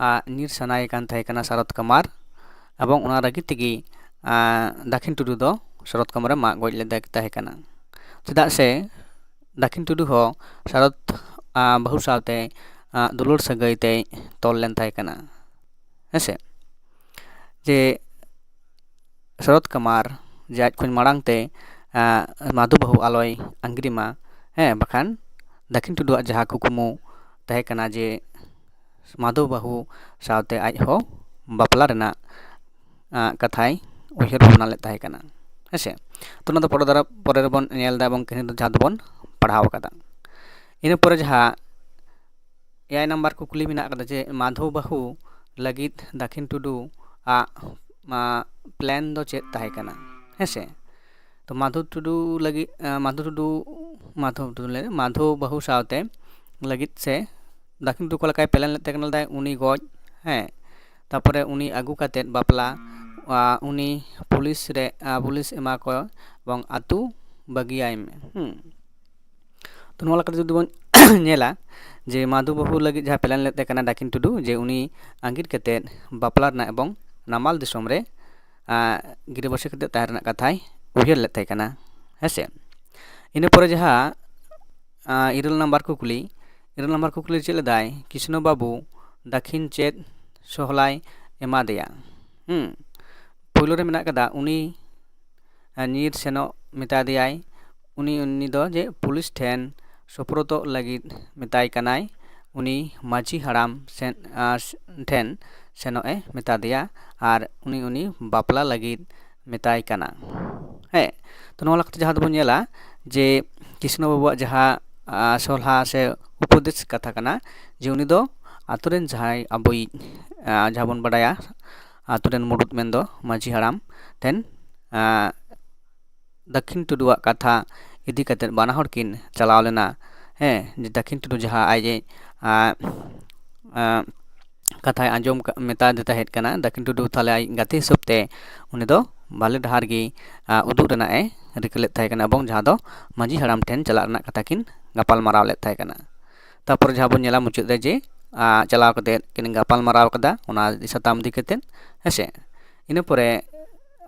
ᱟᱜ ᱧᱤᱨ ᱥᱟᱱᱟᱭᱮ ᱠᱟᱱ ᱛᱟᱦᱮᱸ ᱠᱟᱱᱟ ᱥᱟᱨᱚᱛ ᱠᱟᱢᱟᱨ, ᱮᱵᱚᱝ ᱚᱱᱟ ᱨᱟᱹᱜᱤ ᱛᱮᱜᱮ, ᱟᱸ, ᱫᱟᱹᱠᱷᱤᱱ ᱴᱩᱰᱩ ᱫᱚ ᱥᱟᱨᱚᱛ ᱠᱟᱢᱟᱨᱮ ᱢᱟᱜ ᱜᱚᱡ ᱞᱮᱫᱮ ᱛᱟᱦᱮᱸ ᱠᱟᱱᱟ᱾ ᱪᱮᱫᱟᱜ ᱥᱮ ᱫᱟᱹᱠᱷᱤᱱ ᱴᱩᱰᱩ ᱦᱚᱸ ᱥᱟᱨᱚᱛ, ᱟᱸ, ᱵᱟᱹᱦᱩ ᱥᱟᱶᱛᱮ, ᱟᱸ, ᱫᱩᱞᱟᱹᱲ ᱥᱟᱹᱜᱟᱹᱭ ᱛᱮᱭ ᱛᱚᱞ ᱞᱮᱱ ᱛᱟᱦᱮᱸ ᱠᱟᱱᱟ, ᱦᱮᱸ ᱥᱮ? ᱡᱮ ᱥᱟᱨᱚᱛ ᱠᱟᱢᱟᱨ ᱡᱮ ᱟᱡ ᱠᱷᱚᱱ ᱢᱟᱲᱟᱝ ᱛᱮ, ᱟᱸ, ᱢᱟᱫᱷᱩ ᱵᱟᱹᱦᱩ ᱟᱞᱚᱭ ᱟᱸᱜᱤᱨ ᱢᱟ, ᱦᱮᱸ, ᱵᱟᱠᱷᱟᱱ ᱫᱟᱹᱠᱷᱤᱱ ᱴᱩᱰᱩᱣᱟᱜ ᱡᱟᱦᱟᱸ ᱠᱩᱠᱢᱩ ᱛᱟᱦᱮᱸ ᱠᱟᱱᱟ ᱡᱮ ᱢᱟᱫᱷᱩ ᱵᱟᱹᱦᱩ ᱥᱟᱶᱛᱮ ᱟᱡ ᱦᱚᱸ ᱵᱟᱯᱞᱟ ᱨᱮᱱᱟᱜ, ᱟᱸ, ᱠᱟᱛᱷᱟᱭ ᱩᱭᱦᱟᱹᱨ ᱵᱷᱟᱵᱽᱱᱟ ᱞᱮᱫ ᱛᱟᱦᱮᱸ ᱠᱟᱱᱟ, ᱦᱮᱸ ᱥᱮ? ᱛᱚ, ᱚᱱᱟ ᱫᱚ ᱯᱚᱨᱮ ᱫᱟᱨᱟ-, ᱯᱚᱨᱮ ᱨᱮᱵᱚᱱ ᱧᱮᱞ ᱮᱫᱟ ᱮᱵᱚᱝ ᱠᱟᱹᱦᱱᱤ ᱫᱚ ᱡᱟᱦᱟᱸ ᱫᱚᱵᱚᱱ ᱯᱟᱲᱦᱟᱣ ᱟᱠᱟᱫᱟ᱾ ᱤᱱᱟᱹ ᱯᱚᱨᱮ ᱡᱟᱦᱟᱸ ᱮᱭᱟᱭ ᱱᱟᱢᱵᱟᱨ ᱠᱩᱠᱞᱤ ᱢᱮᱱᱟᱜ ᱟᱠᱟᱫᱟ ᱡᱮ ᱢᱟᱫᱷᱩ ᱵᱟᱹᱦᱩ ᱞᱟᱹᱜᱤᱫ ᱫᱟᱹᱠᱷᱤᱱ ᱴᱩᱰᱩ ᱟᱜ, ᱟᱸ, plan ᱫᱚ ᱪᱮᱫ ᱛᱟᱦᱮᱸ ᱠᱟᱱᱟ, ᱦᱮᱸ ᱥᱮ? ᱛᱚ, ᱢᱟᱫᱷᱩ ᱴᱩᱰᱩ ᱞᱟᱹᱜᱤᱫ, ᱟᱸ, ᱢᱟᱫᱷᱩ ᱴᱩᱰᱩ, ᱢᱟᱫᱷᱩ ᱴᱩᱰᱩ ᱞᱟᱹᱭ, ᱢᱟᱫᱷᱩ ᱵᱟᱹᱦᱩ ᱥᱟᱶᱛᱮ ᱞᱟᱹᱜᱤᱫ ᱥᱮ ᱫᱟᱹᱠᱷᱤᱱ ᱴᱩᱰᱩ ᱚᱠᱟ ᱞᱮᱠᱟᱭ plan ᱞᱮᱫ ᱛᱟᱦᱮᱸ ᱠᱟᱱᱟ, ᱞᱮᱫᱟᱭ ᱩᱱᱤ ᱜᱚᱡ, ᱦᱮᱸ, ᱛᱟᱯᱚᱨᱮ ᱩᱱᱤ ᱟᱹᱜᱩ ᱠᱟᱛᱮᱫ ᱵᱟᱯᱞᱟ, ᱟᱸ, ᱩᱱᱤ ᱯᱩᱞᱤᱥ ᱨᱮ, ᱟᱸ, ᱯᱩᱞᱤᱥ ᱮᱢᱟ ᱠᱚ ᱮᱵᱚᱝ ᱟᱹᱛᱩ ᱵᱟᱹᱜᱤᱭᱟᱭ ᱢᱮ, ᱦᱩᱸ᱾ ᱛᱚ, ᱱᱚᱣᱟ ᱞᱮᱠᱟᱛᱮ ᱡᱩᱫᱤ ᱵᱚᱱ ᱧᱮᱞᱟ ᱡᱮ ᱢᱟᱫᱷᱩ ᱵᱟᱹᱦᱩ ᱞᱟᱹᱜᱤᱫ ᱡᱟᱦᱟᱸ plan ᱞᱮᱫ ᱛᱟᱦᱮᱸ ᱠᱟᱱᱟ ᱫᱟᱹᱠᱷᱤᱱ ᱴᱩᱰᱩ, ᱡᱮ ᱩᱱᱤ ᱟᱸᱜᱤᱨ ᱠᱟᱛᱮᱫ ᱵᱟᱯᱞᱟ ᱨᱮᱱᱟᱜ ᱮᱵᱚᱝ ᱱᱟᱢᱟᱞ ᱫᱤᱥᱚᱢ ᱨᱮ, ᱟᱸ, ᱜᱤᱨᱟᱹᱵᱟᱹᱥᱤ ᱠᱟᱛᱮᱫ ᱛᱟᱦᱮᱸ ᱨᱮᱱᱟᱜ ᱠᱟᱛᱷᱟᱭ ᱩᱭᱦᱟᱹᱨ ᱞᱮᱫ ᱛᱟᱦᱮᱸ ᱠᱟᱱᱟ, ᱦᱮᱸ ᱥᱮ? ᱤᱱᱟᱹ ᱯᱚᱨᱮ ᱡᱟᱦᱟᱸ ᱟᱸ, ᱤᱨᱟᱹᱞ ᱱᱟᱢᱵᱟᱨ ᱠᱩᱠᱞᱤ, ᱤᱨᱟᱹᱞ ᱱᱟᱢᱵᱟᱨ ᱠᱩᱠᱞᱤ ᱪᱮᱫ ᱞᱮᱫᱟᱭ, ᱠᱨᱤᱥᱱᱚ ᱵᱟᱹᱵᱩ ᱫᱟᱹᱠᱷᱤᱱ ᱪᱮᱫ ᱥᱚᱦᱞᱟᱭ ᱮᱢᱟ ᱫᱮᱭᱟ? ᱦᱩᱸ, ᱯᱳᱭᱞᱳ ᱨᱮ ᱢᱮᱱᱟᱜ ᱠᱟᱫᱟ, ᱩᱱᱤ ᱟᱸ, ᱧᱤᱨ ᱥᱮᱱᱚᱜ ᱢᱮᱛᱟ ᱫᱮᱭᱟᱭ᱾ ᱩᱱᱤ, ᱩᱱᱤ ᱫᱚ ᱡᱮ ᱯᱩᱞᱤᱥ ᱴᱷᱮᱱ ᱥᱳᱯᱨᱳᱫᱚᱜ ᱞᱟᱹᱜᱤᱫ ᱢᱮᱛᱟᱭ ᱠᱟᱱᱟᱭ᱾ ᱩᱱᱤ ᱢᱟᱹᱡᱷᱤ ᱦᱟᱲᱟᱢ ᱥᱮᱱ, ᱟᱸ, ᱴᱷᱮᱱ ᱥᱮᱱᱚᱜ ᱮ ᱢᱮᱛᱟ ᱫᱮᱭᱟ ᱟᱨ ᱩᱱᱤ, ᱩᱱᱤ ᱵᱟᱯᱞᱟ ᱞᱟᱹᱜᱤᱫ ᱢᱮᱛᱟᱭ ᱠᱟᱱᱟ᱾ ᱦᱮᱸ, ᱛᱚ ᱱᱚᱣᱟ ᱞᱮᱠᱟᱛᱮ ᱡᱟᱦᱟᱸ ᱫᱚᱵᱚᱱ ᱧᱮᱞᱟ ᱡᱮ ᱠᱨᱤᱥᱱᱚ ᱵᱟᱵᱩᱣᱟᱜ ᱡᱟᱦᱟᱸ, ᱟᱸ, ᱥᱚᱞᱦᱟ ᱥᱮ ᱩᱯᱚᱫᱮᱥ ᱠᱟᱛᱷᱟ ᱠᱟᱱᱟ, ᱡᱮ ᱩᱱᱤ ᱫᱚ ᱟᱛᱳ ᱨᱮᱱ ᱡᱟᱦᱟᱸᱭ ᱟᱵᱚᱭᱤᱡ, ᱟᱸ, ᱡᱟᱦᱟᱸ ᱵᱚᱱ ᱵᱟᱰᱟᱭᱟ ᱟᱛᱳ ᱨᱮᱱ ᱢᱩᱲᱩᱫ ᱢᱮᱱᱫᱚ ᱢᱟᱹᱡᱷᱤ ᱦᱟᱲᱟᱢ ᱴᱷᱮᱱ, ᱟᱸ, ᱫᱟᱹᱠᱷᱤᱱ ᱴᱩᱰᱩᱣᱟᱜ ᱠᱟᱛᱷᱟ ᱤᱫᱤ ᱠᱟᱛᱮᱫ ᱵᱟᱱᱟ ᱦᱚᱲ ᱠᱤᱱ ᱪᱟᱞᱟᱣ ᱞᱮᱱᱟ᱾ ᱦᱮᱸ, ᱡᱮ ᱫᱟᱹᱠᱷᱤᱱ ᱴᱩᱰᱩ ᱡᱟᱦᱟᱸ ᱟᱡ ᱮ, ᱟᱸ, ᱟᱸ, ᱠᱟᱛᱷᱟᱭ ᱟᱸᱡᱚᱢ ᱠᱟ-, ᱢᱮᱛᱟ ᱫᱮ ᱛᱟᱦᱮᱸᱫ ᱠᱟᱱᱟ, ᱫᱟᱹᱠᱷᱤᱱ ᱴᱩᱰᱩ ᱛᱟᱦᱞᱮ ᱟᱡ ᱜᱟᱛᱮ ᱦᱤᱥᱟᱹᱵ ᱛᱮ ᱩᱱᱤ ᱫᱚ ᱵᱷᱟᱞᱮ ᱰᱟᱦᱟᱨ ᱜᱮ, ᱟᱸ, ᱩᱫᱩᱜ ᱨᱮᱱᱟᱜ ᱮ ᱨᱤᱠᱟᱹ ᱞᱮᱫ ᱛᱟᱦᱮᱸ ᱠᱟᱱᱟ, ᱮᱵᱚᱝ ᱡᱟᱦᱟᱸ ᱫᱚ ᱢᱟᱹᱡᱷᱤ ᱦᱟᱲᱟᱢ ᱴᱷᱮᱱ ᱪᱟᱞᱟᱜ ᱨᱮᱱᱟᱜ ᱠᱟᱛᱷᱟ ᱠᱤᱱ ᱜᱟᱯᱟᱞ ᱢᱟᱨᱟᱣ ᱞᱮᱫ ᱛᱟᱦᱮᱸ ᱠᱟᱱᱟ᱾ ᱛᱟᱨᱯᱚᱨᱮ ᱡᱟᱦᱟᱸ ᱵᱚᱱ ᱧᱮᱞᱟ ᱢᱩᱪᱟᱹᱫ ᱨᱮ ᱡᱮ, ᱟᱸ, ᱪᱟᱞᱟᱣ ᱠᱟᱛᱮᱫ ᱠᱤᱱ ᱜᱟᱯᱟᱞ ᱢᱟᱨᱟᱣ ᱠᱟᱫᱟ ᱚᱱᱟ ᱥᱟᱛᱟᱢ ᱤᱫᱤ ᱠᱟᱛᱮᱫ, ᱦᱮᱸᱥᱮ᱾ ᱤᱱᱟᱹ ᱯᱚᱨᱮ,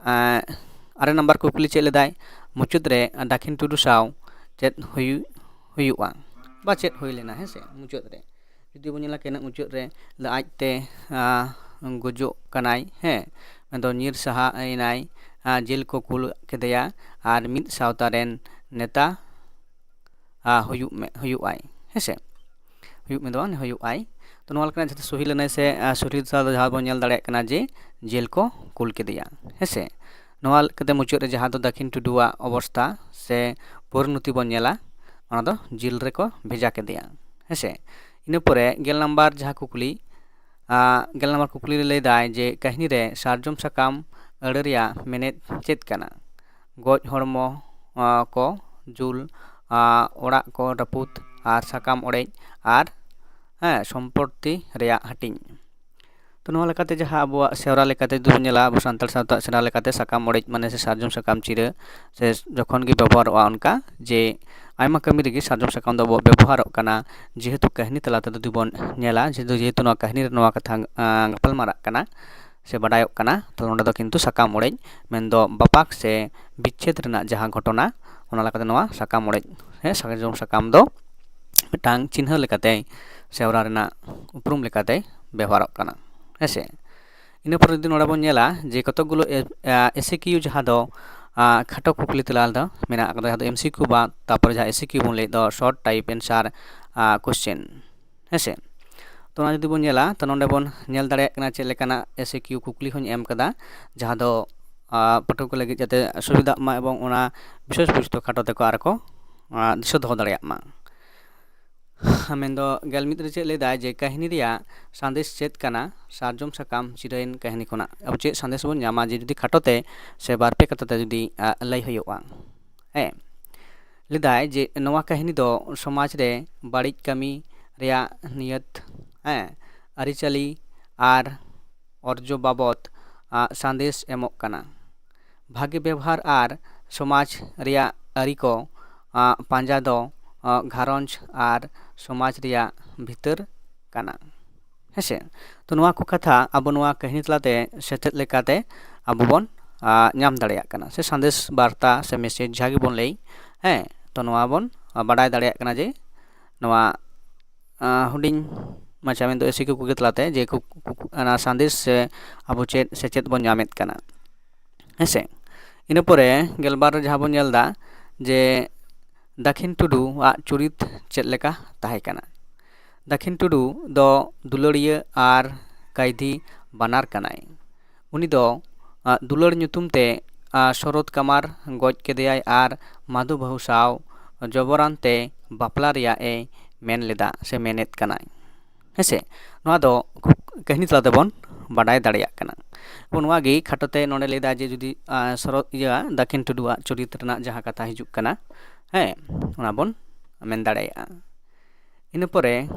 ᱟᱸ, ᱟᱨᱮ ᱱᱟᱢᱵᱟᱨ ᱠᱩᱠᱞᱤ ᱪᱮᱫ ᱞᱮᱫᱟᱭ, ᱢᱩᱪᱟᱹᱫ ᱨᱮ ᱫᱟᱹᱠᱷᱤᱱ ᱴᱩᱰᱩ ᱥᱟᱶ ᱪᱮᱫ ᱦᱩᱭᱩᱜ, ᱦᱩᱭᱩᱜᱼᱟ ᱵᱟ ᱪᱮᱫ ᱦᱩᱭ ᱞᱮᱱᱟ, ᱦᱮᱸᱥᱮ, ᱢᱩᱪᱟᱹᱫ ᱨᱮ᱾ ᱡᱩᱫᱤ ᱵᱚᱱ ᱧᱮᱞᱟ ᱠᱤᱱᱟ ᱢᱩᱪᱟᱹᱫ ᱨᱮ, ᱟᱡᱛᱮ, ᱟᱸ, ᱜᱚᱡᱚᱜ ᱠᱟᱱᱟᱭ, ᱦᱮᱸ, ᱢᱮᱱᱫᱚ ᱧᱤᱨ ᱥᱟᱦᱟ ᱮᱱᱟᱭ, ᱟᱸ, ᱡᱮᱞ ᱠᱚ ᱠᱩᱞ ᱠᱮᱫᱮᱭᱟ, ᱟᱨ ᱢᱤᱫ ᱥᱟᱶᱛᱟ ᱨᱮᱱ ᱱᱮᱛᱟ, ᱟᱸ, ᱦᱩᱭᱩᱜ ᱢᱮ, ᱦᱩᱭᱩᱜ ᱟᱭ, ᱦᱮᱸᱥᱮ, ᱦᱩᱭᱩᱜ ᱢᱮ ᱫᱚ ᱵᱟᱝ, ᱦᱩᱭᱩᱜ ᱟᱭ᱾ ᱛᱚ ᱱᱚᱣᱟ ᱞᱮᱠᱟᱱᱟᱜ ᱡᱟᱦᱟᱸ ᱥᱚᱦᱤ ᱞᱮᱱᱟᱭ ᱥᱮ, ᱟᱸ, ᱥᱚᱦᱤ ᱥᱟᱶ ᱫᱚ ᱡᱟᱦᱟᱸ ᱵᱚᱱ ᱧᱮᱞ ᱫᱟᱲᱮᱭᱟᱜ ᱠᱟᱱᱟ ᱡᱮ ᱡᱮᱞ ᱠᱚ ᱠᱩᱞ ᱠᱮᱫᱮᱭᱟ, ᱦᱮᱸᱥᱮ᱾ ᱱᱚᱣᱟ ᱞᱮᱠᱟᱛᱮ ᱢᱩᱪᱟᱹᱫ ᱨᱮ ᱡᱟᱦᱟᱸ ᱫᱚ ᱫᱟᱹᱠᱷᱤᱱ ᱴᱩᱰᱩᱣᱟᱜ ᱚᱵᱚᱥᱛᱟ ᱥᱮ ᱯᱚᱨᱤᱱᱚᱛᱤ ᱵᱚᱱ ᱧᱮᱞᱟ, ᱚᱱᱟ ᱫᱚ ᱡᱮᱞ ᱨᱮᱠᱚ ᱵᱷᱮᱡᱟ ᱠᱮᱫᱮᱭᱟ, ᱦᱮᱸᱥᱮ᱾ ᱤᱱᱟᱹ ᱯᱚᱨᱮ ᱜᱮᱞ ᱱᱟᱢᱵᱟᱨ ᱡᱟᱦᱟᱸ ᱠᱩᱠᱞᱤ, ᱟᱸ, ᱜᱮᱞ ᱱᱟᱢᱵᱟᱨ ᱠᱩᱠᱞᱤ ᱨᱮ ᱞᱟᱹᱭᱫᱟᱭ ᱡᱮ ᱠᱟᱹᱦᱱᱤ ᱨᱮ ᱥᱟᱨᱡᱚᱢ ᱥᱟᱠᱟᱢ ᱟᱹᱲᱟᱹ ᱨᱮᱭᱟᱜ ᱢᱮᱱᱮᱫ ᱪᱮᱫ ᱠᱟᱱᱟ? ᱜᱚᱡ ᱦᱚᱲᱢᱚ, ᱟᱸ, ᱠᱚ, ᱡᱩᱞ, ᱟᱸ, ᱚᱲᱟᱜ ᱠᱚ ᱨᱟᱹᱯᱩᱫ, ᱟᱨ ᱥᱟᱠᱟᱢ ᱚᱲᱮᱡ, ᱟᱨ, ᱦᱮᱸ, ᱥᱚᱢᱯᱚᱛᱛᱤ ᱨᱮᱭᱟᱜ ᱦᱟᱹᱴᱤᱧ᱾ ᱛᱚ ᱱᱚᱣᱟ ᱞᱮᱠᱟᱛᱮ ᱡᱟᱦᱟᱸ ᱟᱵᱚᱣᱟᱜ ᱥᱮᱣᱨᱟ ᱞᱮᱠᱟᱛᱮ ᱡᱩᱫᱤ ᱵᱚᱱ ᱧᱮᱞᱟ, ᱟᱵᱚ ᱥᱟᱱᱛᱟᱲ ᱥᱟᱶᱛᱟ ᱥᱮᱣᱨᱟ ᱞᱮᱠᱟᱛᱮ ᱥᱟᱠᱟᱢ ᱚᱲᱮᱡ ᱢᱟᱱᱮ ᱥᱮ ᱥᱟᱨᱡᱚᱢ ᱥᱟᱠᱟᱢ ᱪᱤᱨᱟᱹ ᱥᱮ ᱡᱚᱠᱷᱚᱱ ᱜᱮ ᱵᱮᱵᱚᱦᱟᱨᱚᱜᱼᱟ ᱚᱱᱠᱟ ᱡᱮ ᱟᱭᱢᱟ ᱠᱟᱹᱢᱤ ᱨᱮᱜᱮ ᱥᱟᱨᱡᱚᱢ ᱥᱟᱠᱟᱢ ᱫᱚ ᱟᱵᱚᱣᱟᱜ ᱵᱮᱵᱚᱦᱟᱨᱚᱜ ᱠᱟᱱᱟ᱾ ᱡᱮᱦᱮᱛᱩ ᱠᱟᱹᱦᱱᱤ ᱛᱟᱞᱟ ᱛᱮ ᱡᱩᱫᱤ ᱵᱚᱱ ᱧᱮᱞᱟ, ᱡᱮᱦᱮᱛᱩ, ᱡᱮᱦᱮᱛᱩ ᱱᱚᱣᱟ ᱠᱟᱹᱦᱱᱤ ᱨᱮ ᱱᱚᱣᱟ ᱠᱟᱛᱷᱟ, ᱟᱸ, ᱜᱟᱯᱟᱞ ᱢᱟᱨᱟᱜ ᱠᱟᱱᱟ ᱥᱮ ᱵᱟᱰᱟᱭᱚᱜ ᱠᱟᱱᱟ, ᱛᱚ ᱱᱚᱸᱰᱮ ᱫᱚ ᱠᱤᱱᱛᱩ ᱥᱟᱠᱟᱢ ᱚᱲᱮᱡ ᱢᱮᱱᱫᱚ ᱵᱟᱯᱟᱠ ᱥᱮ ᱵᱤᱪᱪᱷᱮᱫ ᱨᱮᱱᱟᱜ ᱡᱟᱦᱟᱸ ᱜᱷᱚᱴᱚᱱᱟ, ᱚᱱᱟ ᱞᱮᱠᱟᱛᱮ ᱱᱚᱣᱟ ᱥᱟᱠᱟᱢ ᱚᱲᱮᱡ ᱥᱮ ᱥᱟᱨᱡᱚᱢ ᱥᱟᱠᱟᱢ ᱫᱚ ᱢᱤᱫᱴᱟᱝ ᱪᱤᱱᱦᱟᱹ ᱞᱮᱠᱟᱛᱮ ᱥᱮ ᱚᱱᱟ ᱨᱮᱱᱟᱜ ᱩᱯᱨᱩᱢ ᱞᱮᱠᱟᱛᱮ ᱵᱮᱣᱦᱟᱨᱚᱜ ᱠᱟᱱᱟ᱾ ᱦᱮᱸ ᱥᱮ? ᱤᱱᱟᱹ ᱯᱚᱨᱮ ᱡᱩᱫᱤ ᱱᱚᱰᱮ ᱵᱚᱱ ᱧᱮᱞᱟ ᱡᱮ ᱠᱚᱛᱚᱠ ᱜᱩᱞᱳ ᱮᱥᱤᱠᱤᱭᱩ ᱡᱟᱦᱟᱸ ᱫᱚ ᱠᱷᱟᱴᱚ ᱠᱩᱠᱞᱤ ᱛᱮᱞᱟ ᱫᱚ ᱢᱮᱱᱟᱜ ᱟᱠᱟᱫᱟ, ᱡᱟᱦᱟᱸ ᱫᱚ ᱮᱢᱥᱤᱠᱤᱭᱩ ᱵᱟ ᱛᱟᱨᱯᱚᱨᱮ ᱡᱟᱦᱟᱸ ᱮᱥᱤᱠᱤᱭᱩ ᱵᱚᱱ ᱞᱟᱹᱭᱮᱫ ᱫᱚ short type answer question, ᱦᱮᱸ ᱥᱮ? ᱛᱚ ᱚᱱᱟ ᱡᱩᱫᱤ ᱵᱚᱱ ᱧᱮᱞᱟ, ᱛᱚ ᱱᱚᱰᱮ ᱵᱚᱱ ᱧᱮᱞ ᱫᱟᱲᱮᱭᱟᱜ ᱠᱟᱱᱟ ᱪᱮᱫ ᱞᱮᱠᱟᱱᱟᱜ ᱮᱥᱤᱠᱤᱭᱩ ᱠᱩᱠᱞᱤ ᱦᱚᱸᱧ ᱮᱢ ᱠᱟᱫᱟ, ᱡᱟᱦᱟᱸ ᱫᱚ ᱯᱟᱹᱴᱷᱩᱣᱟᱹ ᱠᱚ ᱞᱟᱹᱜᱤᱫ ᱡᱟᱛᱮ ᱥᱩᱵᱤᱫᱷᱟᱜ ᱢᱟ ᱮᱵᱚᱝ ᱚᱱᱟ ᱵᱤᱥᱚᱭ ᱵᱚᱥᱛᱩ ᱠᱷᱟᱴᱚ ᱛᱮᱠᱚ ᱟᱨ ᱠᱚ ᱫᱤᱥᱟᱹ ᱫᱚᱦᱚ ᱫᱟᱲᱮᱭᱟᱜ ᱢᱟ᱾ ᱢᱮᱱᱫᱚ ᱜᱮᱞ ᱢᱤᱫ ᱨᱮ ᱪᱮᱫ ᱞᱟᱹᱭᱫᱟᱭ ᱡᱮ ᱠᱟᱹᱦᱱᱤ ᱨᱮᱭᱟᱜ ᱥᱟᱸᱫᱮᱥ ᱪᱮᱫ ᱠᱟᱱᱟ ᱥᱟᱨᱡᱚᱢ ᱥᱟᱠᱟᱢ ᱪᱤᱨᱟᱹᱭᱮᱱ ᱠᱟᱹᱦᱱᱤ ᱠᱷᱚᱱᱟᱜ? ᱟᱵᱚ ᱪᱮᱫ ᱥᱟᱸᱫᱮᱥ ᱵᱚᱱ ᱧᱟᱢᱟ ᱡᱮ ᱡᱩᱫᱤ ᱠᱷᱟᱴᱚ ᱛᱮ ᱥᱮ ᱵᱟᱨ ᱯᱮ ᱠᱟᱛᱷᱟ ᱛᱮ ᱡᱩᱫᱤ ᱞᱟᱹᱭ ᱦᱩᱭᱩᱜᱼᱟ? ᱦᱮᱸ, ᱞᱟᱹᱭᱫᱟᱭ ᱡᱮ ᱱᱚᱣᱟ ᱠᱟᱹᱦᱱᱤ ᱫᱚ ᱥᱚᱢᱟᱡᱽ ᱨᱮ ᱵᱟᱹᱲᱤᱡ ᱠᱟᱹᱢᱤ ᱨᱮᱭᱟᱜ ᱱᱤᱭᱟᱹᱛ, ᱦᱮᱸ, ᱟᱹᱨᱤᱪᱟᱹᱞᱤ ᱟᱨ ᱚᱨᱡᱚ ᱵᱟᱵᱚᱛ ᱥᱟᱸᱫᱮᱥ ᱮᱢᱚᱜ ᱠᱟᱱᱟ᱾ ᱵᱷᱟᱜᱮ ᱵᱮᱵᱚᱦᱟᱨ ᱟᱨ ᱥᱚᱢᱟᱡᱽ ᱨᱮᱭᱟᱜ ᱟᱹᱨᱤ ᱠᱚ ᱯᱟᱸᱡᱟ ᱫᱚ ᱜᱷᱟᱨᱚᱸᱡᱽ ᱟᱨ ᱥᱚᱢᱟᱡᱽ ᱨᱮᱭᱟᱜ ᱵᱷᱤᱛᱟᱹᱨ ᱠᱟᱱᱟ᱾ ᱦᱮᱸᱥᱮ? ᱛᱚ ᱱᱚᱣᱟ ᱠᱚ ᱠᱟᱛᱷᱟ ᱟᱵᱚ ᱱᱚᱣᱟ ᱠᱟᱹᱦᱱᱤ ᱛᱟᱞᱟᱛᱮ ᱥᱮᱪᱮᱫ ᱞᱮᱠᱟᱛᱮ ᱟᱵᱚ ᱵᱚᱱ ᱧᱟᱢ ᱫᱟᱲᱮᱭᱟᱜ ᱠᱟᱱᱟ, ᱥᱮ ᱥᱟᱸᱫᱮᱥ ᱵᱟᱨᱛᱟ ᱥᱮ ᱢᱮᱥᱮᱡᱽ ᱡᱟᱦᱟᱸ ᱜᱮᱵᱚᱱ ᱞᱟᱹᱭ, ᱦᱮᱸ, ᱛᱚ ᱱᱚᱣᱟ ᱵᱚᱱ ᱵᱟᱰᱟᱭ ᱫᱟᱲᱮᱭᱟᱜ ᱠᱟᱱᱟ ᱡᱮ ᱱᱚᱣᱟ ᱦᱩᱰᱤᱧ ᱢᱟᱪᱷᱟ ᱢᱮᱱᱫᱚ ᱮᱥᱤᱠᱤᱭᱩ ᱠᱩᱠᱞᱤ ᱛᱟᱞᱟᱛᱮ ᱡᱮ ᱚᱱᱟ ᱥᱟᱸᱫᱮᱥ ᱥᱮ ᱟᱵᱚ ᱪᱮᱫ ᱥᱮᱪᱮᱫ ᱵᱚᱱ ᱧᱟᱢᱮᱫ ᱠᱟᱱᱟ᱾ ᱦᱮᱸᱥᱮ? ᱤᱱᱟᱹ ᱯᱚᱨᱮ ᱜᱮᱞᱵᱟᱨ ᱨᱮ ᱡᱟᱦᱟᱸ ᱵᱚᱱ ᱧᱮᱞ ᱮᱫᱟ ᱡᱮ ᱫᱟᱹᱠᱷᱤᱱ ᱴᱩᱰᱩ ᱟᱜ ᱪᱩᱨᱤᱛ ᱪᱮᱫ ᱞᱮᱠᱟ ᱛᱟᱦᱮᱸ ᱠᱟᱱᱟ? ᱫᱟᱹᱠᱷᱤᱱ ᱴᱩᱰᱩ ᱫᱚ ᱫᱩᱞᱟᱹᱲᱤᱭᱟᱹ ᱟᱨ ᱠᱟᱭᱫᱷᱤ ᱵᱟᱱᱟᱨ ᱠᱟᱱᱟᱭ᱾ ᱩᱱᱤ ᱫᱚ ᱫᱩᱞᱟᱹᱲ ᱧᱩᱛᱩᱢ ᱛᱮ ᱥᱚᱨᱚᱛ ᱠᱟᱢᱟᱨ ᱜᱚᱡ ᱠᱮᱫᱮᱭᱟᱭ ᱟᱨ ᱢᱟᱫᱷᱩ ᱵᱟᱹᱦᱩ ᱥᱟᱶ ᱡᱚᱵᱚᱨᱟᱱ ᱛᱮ ᱵᱟᱯᱞᱟ ᱨᱮᱭᱟᱜ ᱮ ᱢᱮᱱ ᱞᱮᱫᱟ ᱥᱮ ᱢᱮᱱᱮᱫ ᱠᱟᱱᱟᱭ᱾ ᱦᱮᱸᱥᱮ? ᱱᱚᱣᱟ ᱫᱚ ᱠᱟᱹᱦᱱᱤ ᱛᱟᱞᱟ ᱛᱮᱵᱚᱱ ᱵᱟᱰᱟᱭ ᱫᱟᱲᱮᱭᱟᱜ ᱠᱟᱱᱟ᱾ ᱱᱚᱣᱟ ᱜᱮ ᱠᱷᱟᱴᱚ ᱛᱮ ᱱᱚᱰᱮ ᱞᱟᱹᱭᱫᱟ ᱡᱮ ᱡᱩᱫᱤ ᱥᱚᱨᱚᱛ ᱤᱭᱟᱹ ᱫᱟᱹᱠᱷᱤᱱ ᱴᱩᱰᱩᱣᱟᱜ ᱪᱚᱨᱤᱛ ᱨᱮᱱᱟᱜ ᱡᱟᱦᱟᱸ ᱠᱟᱛᱷᱟ ᱦᱤᱡᱩᱜ ᱠᱟᱱᱟ, ᱦᱮᱸ, ᱚᱱᱟ ᱵᱚᱱ ᱢᱮᱱ ᱫᱟᱲᱮᱭᱟᱜᱼᱟ᱾ ᱤᱱᱟᱹ ᱯᱚᱨᱮ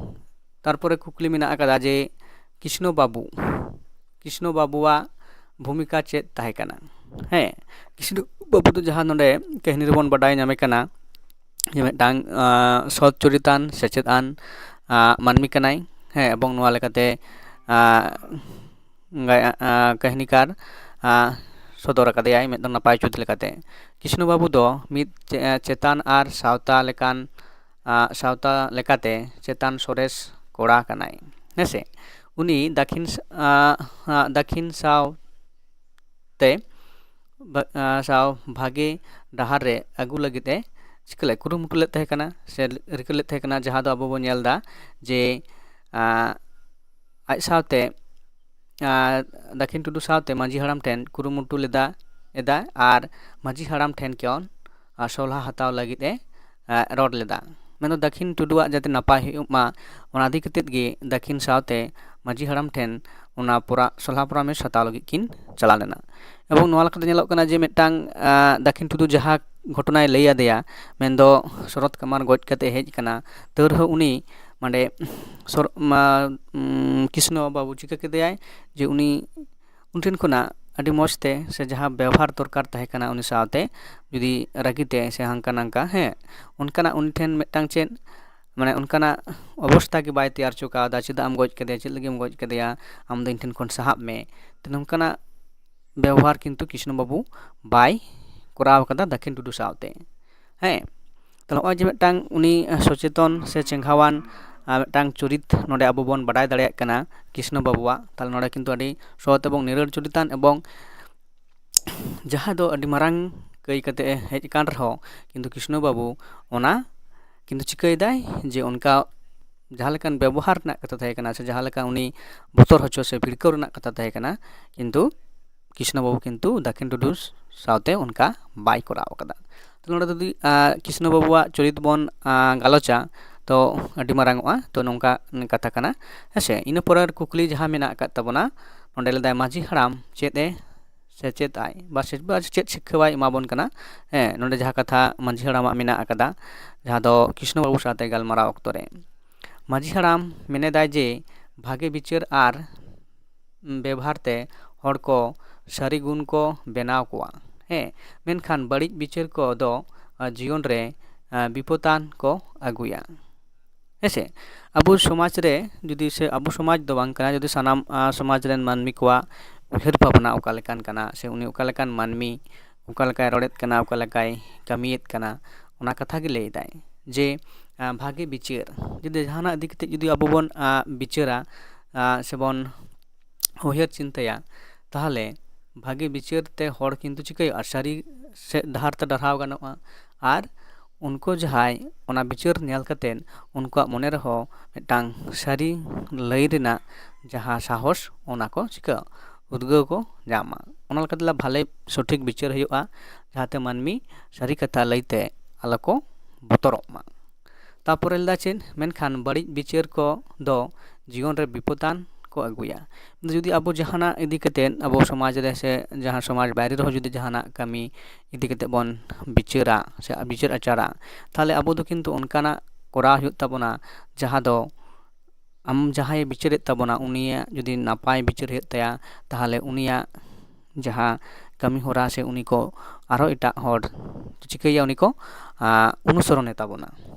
ᱛᱟᱨᱯᱚᱨᱮ ᱠᱩᱠᱞᱤ ᱢᱮᱱᱟᱜ ᱟᱠᱟᱫᱟ ᱡᱮ ᱠᱨᱤᱥᱱᱚ ᱵᱟᱹᱵᱩ, ᱠᱨᱤᱥᱱᱚ ᱵᱟᱹᱵᱩᱣᱟᱜ ᱵᱷᱩᱢᱤᱠᱟ ᱪᱮᱫ ᱛᱟᱦᱮᱸ ᱠᱟᱱᱟ? ᱦᱮᱸ, ᱠᱨᱤᱥᱱᱚ ᱵᱟᱹᱵᱩ ᱫᱚ ᱡᱟᱦᱟᱸ ᱱᱚᱰᱮ ᱠᱟᱹᱦᱱᱤ ᱨᱮᱵᱚᱱ ᱵᱟᱰᱟᱭ ᱧᱟᱢᱮ ᱠᱟᱱᱟ ᱡᱮ ᱢᱤᱫᱴᱟᱝ ᱥᱚᱛ ᱪᱚᱨᱤᱛᱟᱱ ᱥᱮᱪᱮᱫ ᱟᱱ ᱢᱟᱹᱱᱢᱤ ᱠᱟᱱᱟᱭ᱾ ᱦᱮᱸ, ᱮᱵᱚᱝ ᱱᱚᱣᱟ ᱞᱮᱠᱟᱛᱮ ᱠᱟᱹᱦᱱᱤᱠᱟᱨ ᱥᱚᱫᱚᱨ ᱟᱠᱟᱫᱮᱭᱟᱭ ᱢᱤᱫᱴᱟᱝ ᱱᱟᱯᱟᱭ ᱪᱩᱛ ᱞᱮᱠᱟᱛᱮ᱾ ᱠᱨᱤᱥᱱᱚ ᱵᱟᱹᱵᱩ ᱫᱚ ᱢᱤᱫ ᱪᱮ-, ᱪᱮᱛᱟᱱ ᱟᱨ ᱥᱟᱶᱛᱟ ᱞᱮᱠᱟᱱ, ᱟ, ᱥᱟᱶᱛᱟ ᱞᱮᱠᱟᱛᱮ ᱪᱮᱛᱟᱱ ᱥᱚᱨᱮᱥ ᱠᱚᱲᱟ ᱠᱟᱱᱟᱭ᱾ ᱦᱮᱸᱥᱮ? ᱩᱱᱤ ᱫᱟᱹᱠᱷᱤᱱ ᱥ-, ᱟ, ᱟ, ᱫᱟᱹᱠᱷᱤᱱ ᱥᱟᱶᱛᱮ ᱵᱟ-, ᱟ, ᱥᱟᱶ ᱵᱷᱟᱜᱮ ᱰᱟᱦᱟᱨ ᱨᱮ ᱟᱹᱜᱩ ᱞᱟᱹᱜᱤᱫ ᱮ ᱪᱤᱠᱟᱹ ᱞᱮᱫ, ᱠᱩᱨᱩᱢᱩᱴᱩ ᱞᱮᱫ ᱛᱟᱦᱮᱸ ᱠᱟᱱᱟ ᱥᱮ ᱨᱤᱠᱟᱹ ᱞᱮᱫ ᱛᱟᱦᱮᱸ ᱠᱟᱱᱟ, ᱡᱟᱦᱟᱸ ᱫᱚ ᱟᱵᱚ ᱵᱚᱱ ᱧᱮᱞ ᱮᱫᱟ ᱡᱮ, ᱟ, ᱟᱡ ᱥᱟᱶᱛᱮ, ᱟ, ᱫᱟᱹᱠᱷᱤᱱ ᱴᱩᱰᱩ ᱥᱟᱶᱛᱮ ᱢᱟᱹᱡᱷᱤ ᱦᱟᱲᱟᱢ ᱴᱷᱮᱱ ᱠᱩᱨᱩᱢᱩᱴᱩ ᱞᱮᱫᱟ, ᱮᱫᱟ ᱟᱨ ᱢᱟᱹᱡᱷᱤ ᱦᱟᱲᱟᱢ ᱴᱷᱮᱱ ᱠᱷᱚᱱ, ᱟ, ᱥᱚᱞᱦᱟ ᱦᱟᱛᱟᱣ ᱞᱟᱹᱜᱤᱫ ᱮ, ᱟ, ᱨᱚᱲ ᱞᱮᱫᱟ᱾ ᱢᱮᱱᱫᱚ ᱫᱟᱹᱠᱷᱤᱱ ᱴᱩᱰᱩᱣᱟᱜ ᱡᱟᱛᱮ ᱱᱟᱯᱟᱭ ᱦᱩᱭᱩᱜ ᱢᱟ, ᱚᱱᱟ ᱤᱫᱤ ᱠᱟᱛᱮᱫ ᱜᱮ ᱫᱟᱹᱠᱷᱤᱱ ᱥᱟᱶᱛᱮ ᱢᱟᱹᱡᱷᱤ ᱦᱟᱲᱟᱢ ᱴᱷᱮᱱ ᱚᱱᱟ ᱯᱚᱨᱟ-, ᱥᱚᱞᱦᱟ ᱯᱚᱨᱟᱢᱮᱥ ᱦᱟᱛᱟᱣ ᱞᱟᱹᱜᱤᱫ ᱠᱤᱱ ᱪᱟᱞᱟᱣ ᱞᱮᱱᱟ᱾ ᱮᱵᱚᱝ ᱱᱚᱣᱟ ᱞᱮᱠᱟᱛᱮ ᱧᱮᱞᱚᱜ ᱠᱟᱱᱟ ᱡᱮ ᱢᱤᱫᱴᱟᱝ, ᱟ, ᱫᱟᱹᱠᱷᱤᱱ ᱴᱩᱰᱩ ᱡᱟᱦᱟᱸ ᱜᱷᱚᱴᱚᱱᱟᱭ ᱞᱟᱹᱭ ᱟᱫᱮᱭᱟ, ᱢᱮᱱᱫᱚ ᱥᱚᱨᱚᱛ ᱠᱟᱢᱟᱨ ᱜᱚᱡ ᱠᱟᱛᱮ ᱦᱮᱡ ᱟᱠᱟᱱᱟ, ᱛᱟᱹᱣ ᱨᱮᱦᱚᱸ ᱩᱱᱤ ᱢᱟᱱᱮ ᱥᱚᱨ-, ᱢᱟ-, ᱩᱢ, ᱠᱨᱤᱥᱱᱚ ᱵᱟᱹᱵᱩ ᱪᱤᱠᱟᱹ ᱠᱮᱫᱮᱭᱟᱭ ᱡᱮ ᱩᱱᱤ ᱩᱱ ᱴᱷᱮᱱ ᱠᱷᱚᱱᱟᱜ ᱟᱹᱰᱤ ᱢᱚᱡᱽ ᱛᱮ ᱥᱮ ᱡᱟᱦᱟᱸ ᱵᱮᱣᱦᱟᱨ ᱫᱚᱨᱠᱟᱨ ᱛᱟᱦᱮᱸ ᱠᱟᱱᱟ ᱩᱱᱤ ᱥᱟᱶᱛᱮ, ᱡᱩᱫᱤ ᱨᱟᱹᱜᱤ ᱛᱮ ᱥᱮ ᱦᱟᱱᱠᱟ ᱱᱟᱝᱠᱟ, ᱦᱮᱸ, ᱚᱱᱠᱟᱱᱟᱜ ᱩᱱᱤ ᱴᱷᱮᱱ ᱢᱤᱫᱴᱟᱝ ᱪᱮᱫ ᱢᱟᱱᱮ ᱚᱱᱠᱟᱱᱟᱜ ᱚᱵᱚᱥᱛᱟ ᱜᱮ ᱵᱟᱭ ᱛᱮᱭᱟᱨ ᱦᱚᱪᱚ ᱠᱟᱣᱫᱟ, ᱪᱮᱫᱟᱜ ᱮᱢ ᱜᱚᱡ ᱠᱮᱫᱮᱭᱟ, ᱪᱮᱫ ᱞᱟᱹᱜᱤᱫ ᱮᱢ ᱜᱚᱡ ᱠᱮᱫᱮᱭᱟ, ᱟᱢ ᱫᱚ ᱤᱧ ᱴᱷᱮᱱ ᱠᱷᱚᱱ ᱥᱟᱦᱟᱜ ᱢᱮ᱾ ᱛᱚ ᱱᱚᱝᱠᱟᱱᱟᱜ ᱵᱮᱣᱦᱟᱨ ᱠᱤᱱᱛᱩ ᱠᱨᱤᱥᱱᱚ ᱵᱟᱹᱵᱩ ᱵᱟᱭ ᱠᱚᱨᱟᱣ ᱠᱟᱫᱟ ᱫᱟᱹᱠᱷᱤᱱ ᱴᱩᱰᱩ ᱥᱟᱶᱛᱮ᱾ ᱦᱮᱸ, ᱛᱟᱦᱞᱮ ᱱᱚᱜᱼᱚᱭ ᱡᱮ ᱢᱤᱫᱴᱟᱝ ᱩᱱᱤ ᱥᱚᱪᱮᱛᱚᱱ ᱥᱮ ᱪᱮᱸᱜᱷᱟᱣᱟᱱ, ᱟᱨ ᱢᱤᱫᱴᱟᱝ ᱪᱚᱨᱤᱛ ᱱᱚᱰᱮ ᱟᱵᱚ ᱵᱚᱱ ᱵᱟᱰᱟᱭ ᱫᱟᱲᱮᱭᱟᱜ ᱠᱟᱱᱟ ᱠᱨᱤᱥᱱᱚ ᱵᱟᱹᱵᱩᱣᱟᱜ, ᱛᱟᱦᱞᱮ ᱱᱚᱰᱮ ᱠᱤᱱᱛᱩ ᱟᱹᱰᱤ ᱥᱚᱛ ᱮᱵᱚᱝ ᱱᱤᱨᱟᱹᱲ ᱪᱚᱨᱤᱛᱟᱱ ᱮᱵᱚᱝ ᱡᱟᱦᱟᱸ ᱫᱚ ᱟᱹᱰᱤ ᱢᱟᱨᱟᱝ ᱠᱟᱹᱭ ᱠᱟᱛᱮ ᱮ ᱦᱮᱡ ᱟᱠᱟᱱ ᱨᱮᱦᱚᱸ, ᱠᱤᱱᱛᱩ ᱠᱨᱤᱥᱱᱚ ᱵᱟᱹᱵᱩ ᱚᱱᱟ ᱠᱤᱱᱛᱩ ᱪᱤᱠᱟᱹᱭᱮᱫᱟᱭ ᱡᱮ ᱚᱱᱠᱟ ᱡᱟᱦᱟᱸ ᱞᱮᱠᱟᱱ ᱵᱮᱵᱚᱦᱟᱨ ᱨᱮᱱᱟᱜ ᱠᱟᱛᱷᱟ ᱛᱟᱦᱮᱸ ᱠᱟᱱᱟ ᱥᱮ ᱡᱟᱦᱟᱸ ᱞᱮᱠᱟ ᱩᱱᱤ ᱵᱚᱛᱚᱨ ᱦᱚᱪᱚ ᱥᱮ ᱵᱷᱤᱲᱠᱟᱹᱣ ᱨᱮᱱᱟᱜ ᱠᱟᱛᱷᱟ ᱛᱟᱦᱮᱸ ᱠᱟᱱᱟ, ᱠᱤᱱᱛᱩ ᱠᱨᱤᱥᱱᱚ ᱵᱟᱹᱵᱩ ᱠᱤᱱᱛᱩ ᱫᱟᱹᱠᱷᱤᱱ ᱴᱩᱰᱩ ᱥᱟᱶᱛᱮ ᱚᱱᱠᱟ ᱵᱟᱭ ᱠᱚᱨᱟᱣ ᱟᱠᱟᱫᱟ᱾ ᱛᱚ ᱱᱚᱰᱮ ᱡᱩᱫᱤ, ᱟ, ᱠᱨᱤᱥᱱᱚ ᱵᱟᱹᱵᱩᱣᱟᱜ ᱪᱚᱨᱤᱛ ᱵᱚᱱ, ᱟ, ᱜᱟᱞᱚᱪᱟ, ᱛᱚ ᱟᱹᱰᱤ ᱢᱟᱨᱟᱝᱚᱜᱼᱟ᱾ ᱛᱚ ᱱᱚᱝᱠᱟ ᱠᱟᱛᱷᱟ ᱠᱟᱱᱟ᱾ ᱦᱮᱸᱥᱮ, ᱤᱱᱟᱹ ᱯᱚᱨᱮ ᱠᱩᱠᱞᱤ ᱡᱟᱦᱟᱸ ᱢᱮᱱᱟᱜ ᱟᱠᱟᱫ ᱛᱟᱵᱚᱱᱟ, ᱱᱚᱰᱮ ᱞᱟᱹᱭᱫᱟᱭ, ᱢᱟᱹᱡᱷᱤ ᱦᱟᱲᱟᱢ ᱪᱮᱫ ᱮ ᱥᱮᱪᱮᱫ ᱟᱭ ᱵᱟ ᱥᱮ-, ᱵᱟ ᱪᱮᱫ ᱥᱤᱠᱠᱷᱟᱹ ᱵᱟᱭ ᱮᱢᱟ ᱵᱚᱱ ᱠᱟᱱᱟ? ᱦᱮᱸ, ᱱᱚᱰᱮ ᱡᱟᱦᱟᱸ ᱠᱟᱛᱷᱟ ᱢᱟᱹᱡᱷᱤ ᱦᱟᱲᱟᱢᱟᱜ ᱢᱮᱱᱟᱜ ᱟᱠᱟᱫᱟ, ᱡᱟᱦᱟᱸ ᱫᱚ ᱠᱨᱤᱥᱱᱚ ᱵᱟᱹᱵᱩ ᱥᱟᱶᱛᱮ ᱜᱟᱞᱢᱟᱨᱟᱣ ᱚᱠᱛᱚ ᱨᱮ, ᱢᱟᱹᱡᱷᱤ ᱦᱟᱲᱟᱢ ᱢᱮᱱᱮᱫᱟᱭ ᱡᱮ ᱵᱷᱟᱜᱮ ᱵᱤᱪᱟᱹᱨ ᱟᱨ ᱵᱮᱵᱷᱟᱨ ᱛᱮ ᱦᱚᱲ ᱠᱚ ᱥᱟᱹᱨᱤ ᱜᱩᱱ ᱠᱚ ᱵᱮᱱᱟᱣ ᱠᱚᱣᱟ᱾ ᱦᱮᱸ, ᱢᱮᱱᱠᱷᱟᱱ ᱵᱟᱹᱲᱤᱡ ᱵᱤᱪᱟᱹᱨ ᱠᱚ ᱫᱚ, ᱟ, ᱡᱤᱭᱚᱱ ᱨᱮ, ᱟ, ᱵᱤᱯᱚᱛᱟᱱ ᱠᱚ ᱟᱹᱜᱩᱭᱟ᱾ ᱦᱮᱸᱥᱮ, ᱟᱵᱚ ᱥᱚᱢᱟᱡᱽ ᱨᱮ ᱡᱩᱫᱤ ᱥᱮ ᱟᱵᱚ ᱥᱚᱢᱟᱡᱽ ᱫᱚ ᱵᱟᱝ ᱠᱟᱱᱟ, ᱡᱩᱫᱤ ᱥᱟᱱᱟᱢ, ᱟ, ᱥᱚᱢᱟᱡᱽ ᱨᱮᱱ ᱢᱟᱹᱱᱢᱤ ᱠᱚᱣᱟᱜ ᱩᱭᱦᱟᱹᱨ ᱵᱷᱟᱵᱽᱱᱟ ᱚᱠᱟ ᱞᱮᱠᱟᱱ ᱠᱟᱱᱟ, ᱥᱮ ᱩᱱᱤ ᱚᱠᱟ ᱞᱮᱠᱟᱱ ᱢᱟᱹᱱᱢᱤ, ᱚᱠᱟ ᱞᱮᱠᱟᱭ ᱨᱚᱲᱮᱫ ᱠᱟᱱᱟ, ᱚᱠᱟ ᱞᱮᱠᱟᱭ ᱠᱟᱹᱢᱤᱭᱮᱫ ᱠᱟᱱᱟ, ᱚᱱᱟ ᱠᱟᱛᱷᱟ ᱜᱮ ᱞᱟᱹᱭᱫᱟᱭ᱾ ᱡᱮ ᱟᱸ, ᱵᱷᱟᱜᱮ ᱵᱤᱪᱟᱹᱨ, ᱡᱩᱫᱤ ᱡᱟᱦᱟᱱᱟᱜ ᱤᱫᱤ ᱠᱟᱛᱮ ᱡᱩᱫᱤ ᱟᱵᱚ ᱵᱚᱱ ᱟᱸ, ᱵᱤᱪᱟᱹᱨᱟ, ᱟᱸ, ᱥᱮᱵᱚᱱ ᱩᱭᱦᱟᱹᱨ ᱪᱤᱱᱛᱟᱹᱭᱟ, ᱛᱟᱦᱚᱞᱮ ᱵᱷᱟᱜᱮ ᱵᱤᱪᱟᱹᱨ ᱛᱮ ᱦᱚᱲ ᱠᱤᱱᱛᱩ ᱪᱤᱠᱟᱹᱭᱚᱜᱼᱟ, ᱥᱟᱹᱨᱤ ᱥᱮᱫ ᱰᱟᱦᱟᱨ ᱛᱮ ᱰᱟᱨᱦᱟᱣ ᱜᱟᱱᱚᱜᱼᱟ᱾ ᱟᱨ ᱩᱱᱠᱩ ᱡᱟᱦᱟᱸᱭ ᱚᱱᱟ ᱵᱤᱪᱟᱹᱨ ᱧᱮᱞ ᱠᱟᱛᱮᱫ ᱩᱱᱠᱩᱣᱟᱜ ᱢᱚᱱᱮ ᱨᱮᱦᱚᱸ ᱢᱤᱫᱴᱟᱝ ᱥᱟᱹᱨᱤ ᱞᱟᱹᱭ ᱨᱮᱱᱟᱜ ᱡᱟᱦᱟᱸ ᱥᱟᱦᱚᱥ, ᱚᱱᱟ ᱠᱚ ᱪᱤᱠᱟᱹ ᱩᱫᱽᱜᱟᱹᱣ ᱠᱚ ᱧᱟᱢᱟ᱾ ᱚᱱᱟ ᱞᱮᱠᱟᱛᱮ ᱵᱷᱟᱞᱮ ᱥᱚᱴᱷᱤᱠ ᱵᱤᱪᱟᱹᱨ ᱦᱩᱭᱩᱜᱼᱟ, ᱡᱟᱦᱟᱸᱛᱮ ᱢᱟᱹᱱᱢᱤ ᱥᱟᱹᱨᱤ ᱠᱟᱛᱷᱟ ᱞᱟᱹᱭᱛᱮ ᱟᱞᱚ ᱠᱚ ᱵᱚᱛᱚᱨᱚᱜ ᱢᱟ᱾ ᱛᱟᱯᱚᱨᱮ ᱞᱟᱹᱭᱫᱟ ᱪᱮᱫ? ᱢᱮᱱᱠᱷᱟᱱ ᱵᱟᱹᱲᱤᱡ ᱵᱤᱪᱟᱹᱨ ᱠᱚ ᱫᱚ ᱡᱤᱭᱚᱱ ᱨᱮ ᱵᱤᱯᱚᱫᱟᱱ ᱠᱚ ᱟᱹᱜᱩᱭᱟ᱾ ᱡᱩᱫᱤ ᱟᱵᱚ ᱡᱟᱦᱟᱱᱟᱜ ᱤᱫᱤ ᱠᱟᱛᱮᱫ ᱟᱵᱚ ᱥᱚᱢᱟᱡᱽ ᱨᱮ ᱥᱮ ᱡᱟᱦᱟᱸ ᱥᱚᱢᱟᱡᱽ ᱵᱟᱭᱨᱮ ᱨᱮᱦᱚᱸ ᱡᱩᱫᱤ ᱡᱟᱦᱟᱱᱟᱜ ᱠᱟᱹᱢᱤ ᱤᱫᱤ ᱠᱟᱛᱮᱫ ᱵᱚᱱ ᱵᱤᱪᱟᱹᱨᱟ ᱥᱮ ᱵᱤᱪᱟᱹᱨ ᱟᱪᱟᱨᱟ, ᱛᱟᱦᱚᱞᱮ ᱟᱵᱚ ᱫᱚ ᱠᱤᱱᱛᱩ ᱚᱱᱠᱟᱱᱟᱜ ᱠᱚᱨᱟᱣ ᱦᱩᱭᱩᱜ ᱛᱟᱵᱚᱱᱟ, ᱡᱟᱦᱟᱸ ᱫᱚ ᱟᱢ ᱡᱟᱦᱟᱸᱭᱮ ᱵᱤᱪᱟᱹᱨᱮᱫ ᱛᱟᱵᱚᱱᱟ, ᱩᱱᱤᱭᱟᱜ ᱡᱩᱫᱤ ᱱᱟᱯᱟᱭ ᱵᱤᱪᱟᱹᱨ ᱦᱩᱭᱩᱜ ᱛᱟᱭᱟ, ᱛᱟᱦᱚᱞᱮ ᱩᱱᱤᱭᱟᱜ ᱡᱟᱦᱟᱸ ᱠᱟᱹᱢᱤ ᱦᱚᱨᱟ ᱥᱮ ᱩᱱᱤ ᱠᱚ ᱟᱨᱦᱚᱸ ᱮᱴᱟᱜ ᱦᱚᱲ ᱪᱤᱠᱟᱹᱭᱟ, ᱩᱱᱤ ᱠᱚ, ᱟᱸ, ᱚᱱᱩᱥᱚᱨᱚᱱᱮ ᱛᱟᱵᱚᱱᱟ,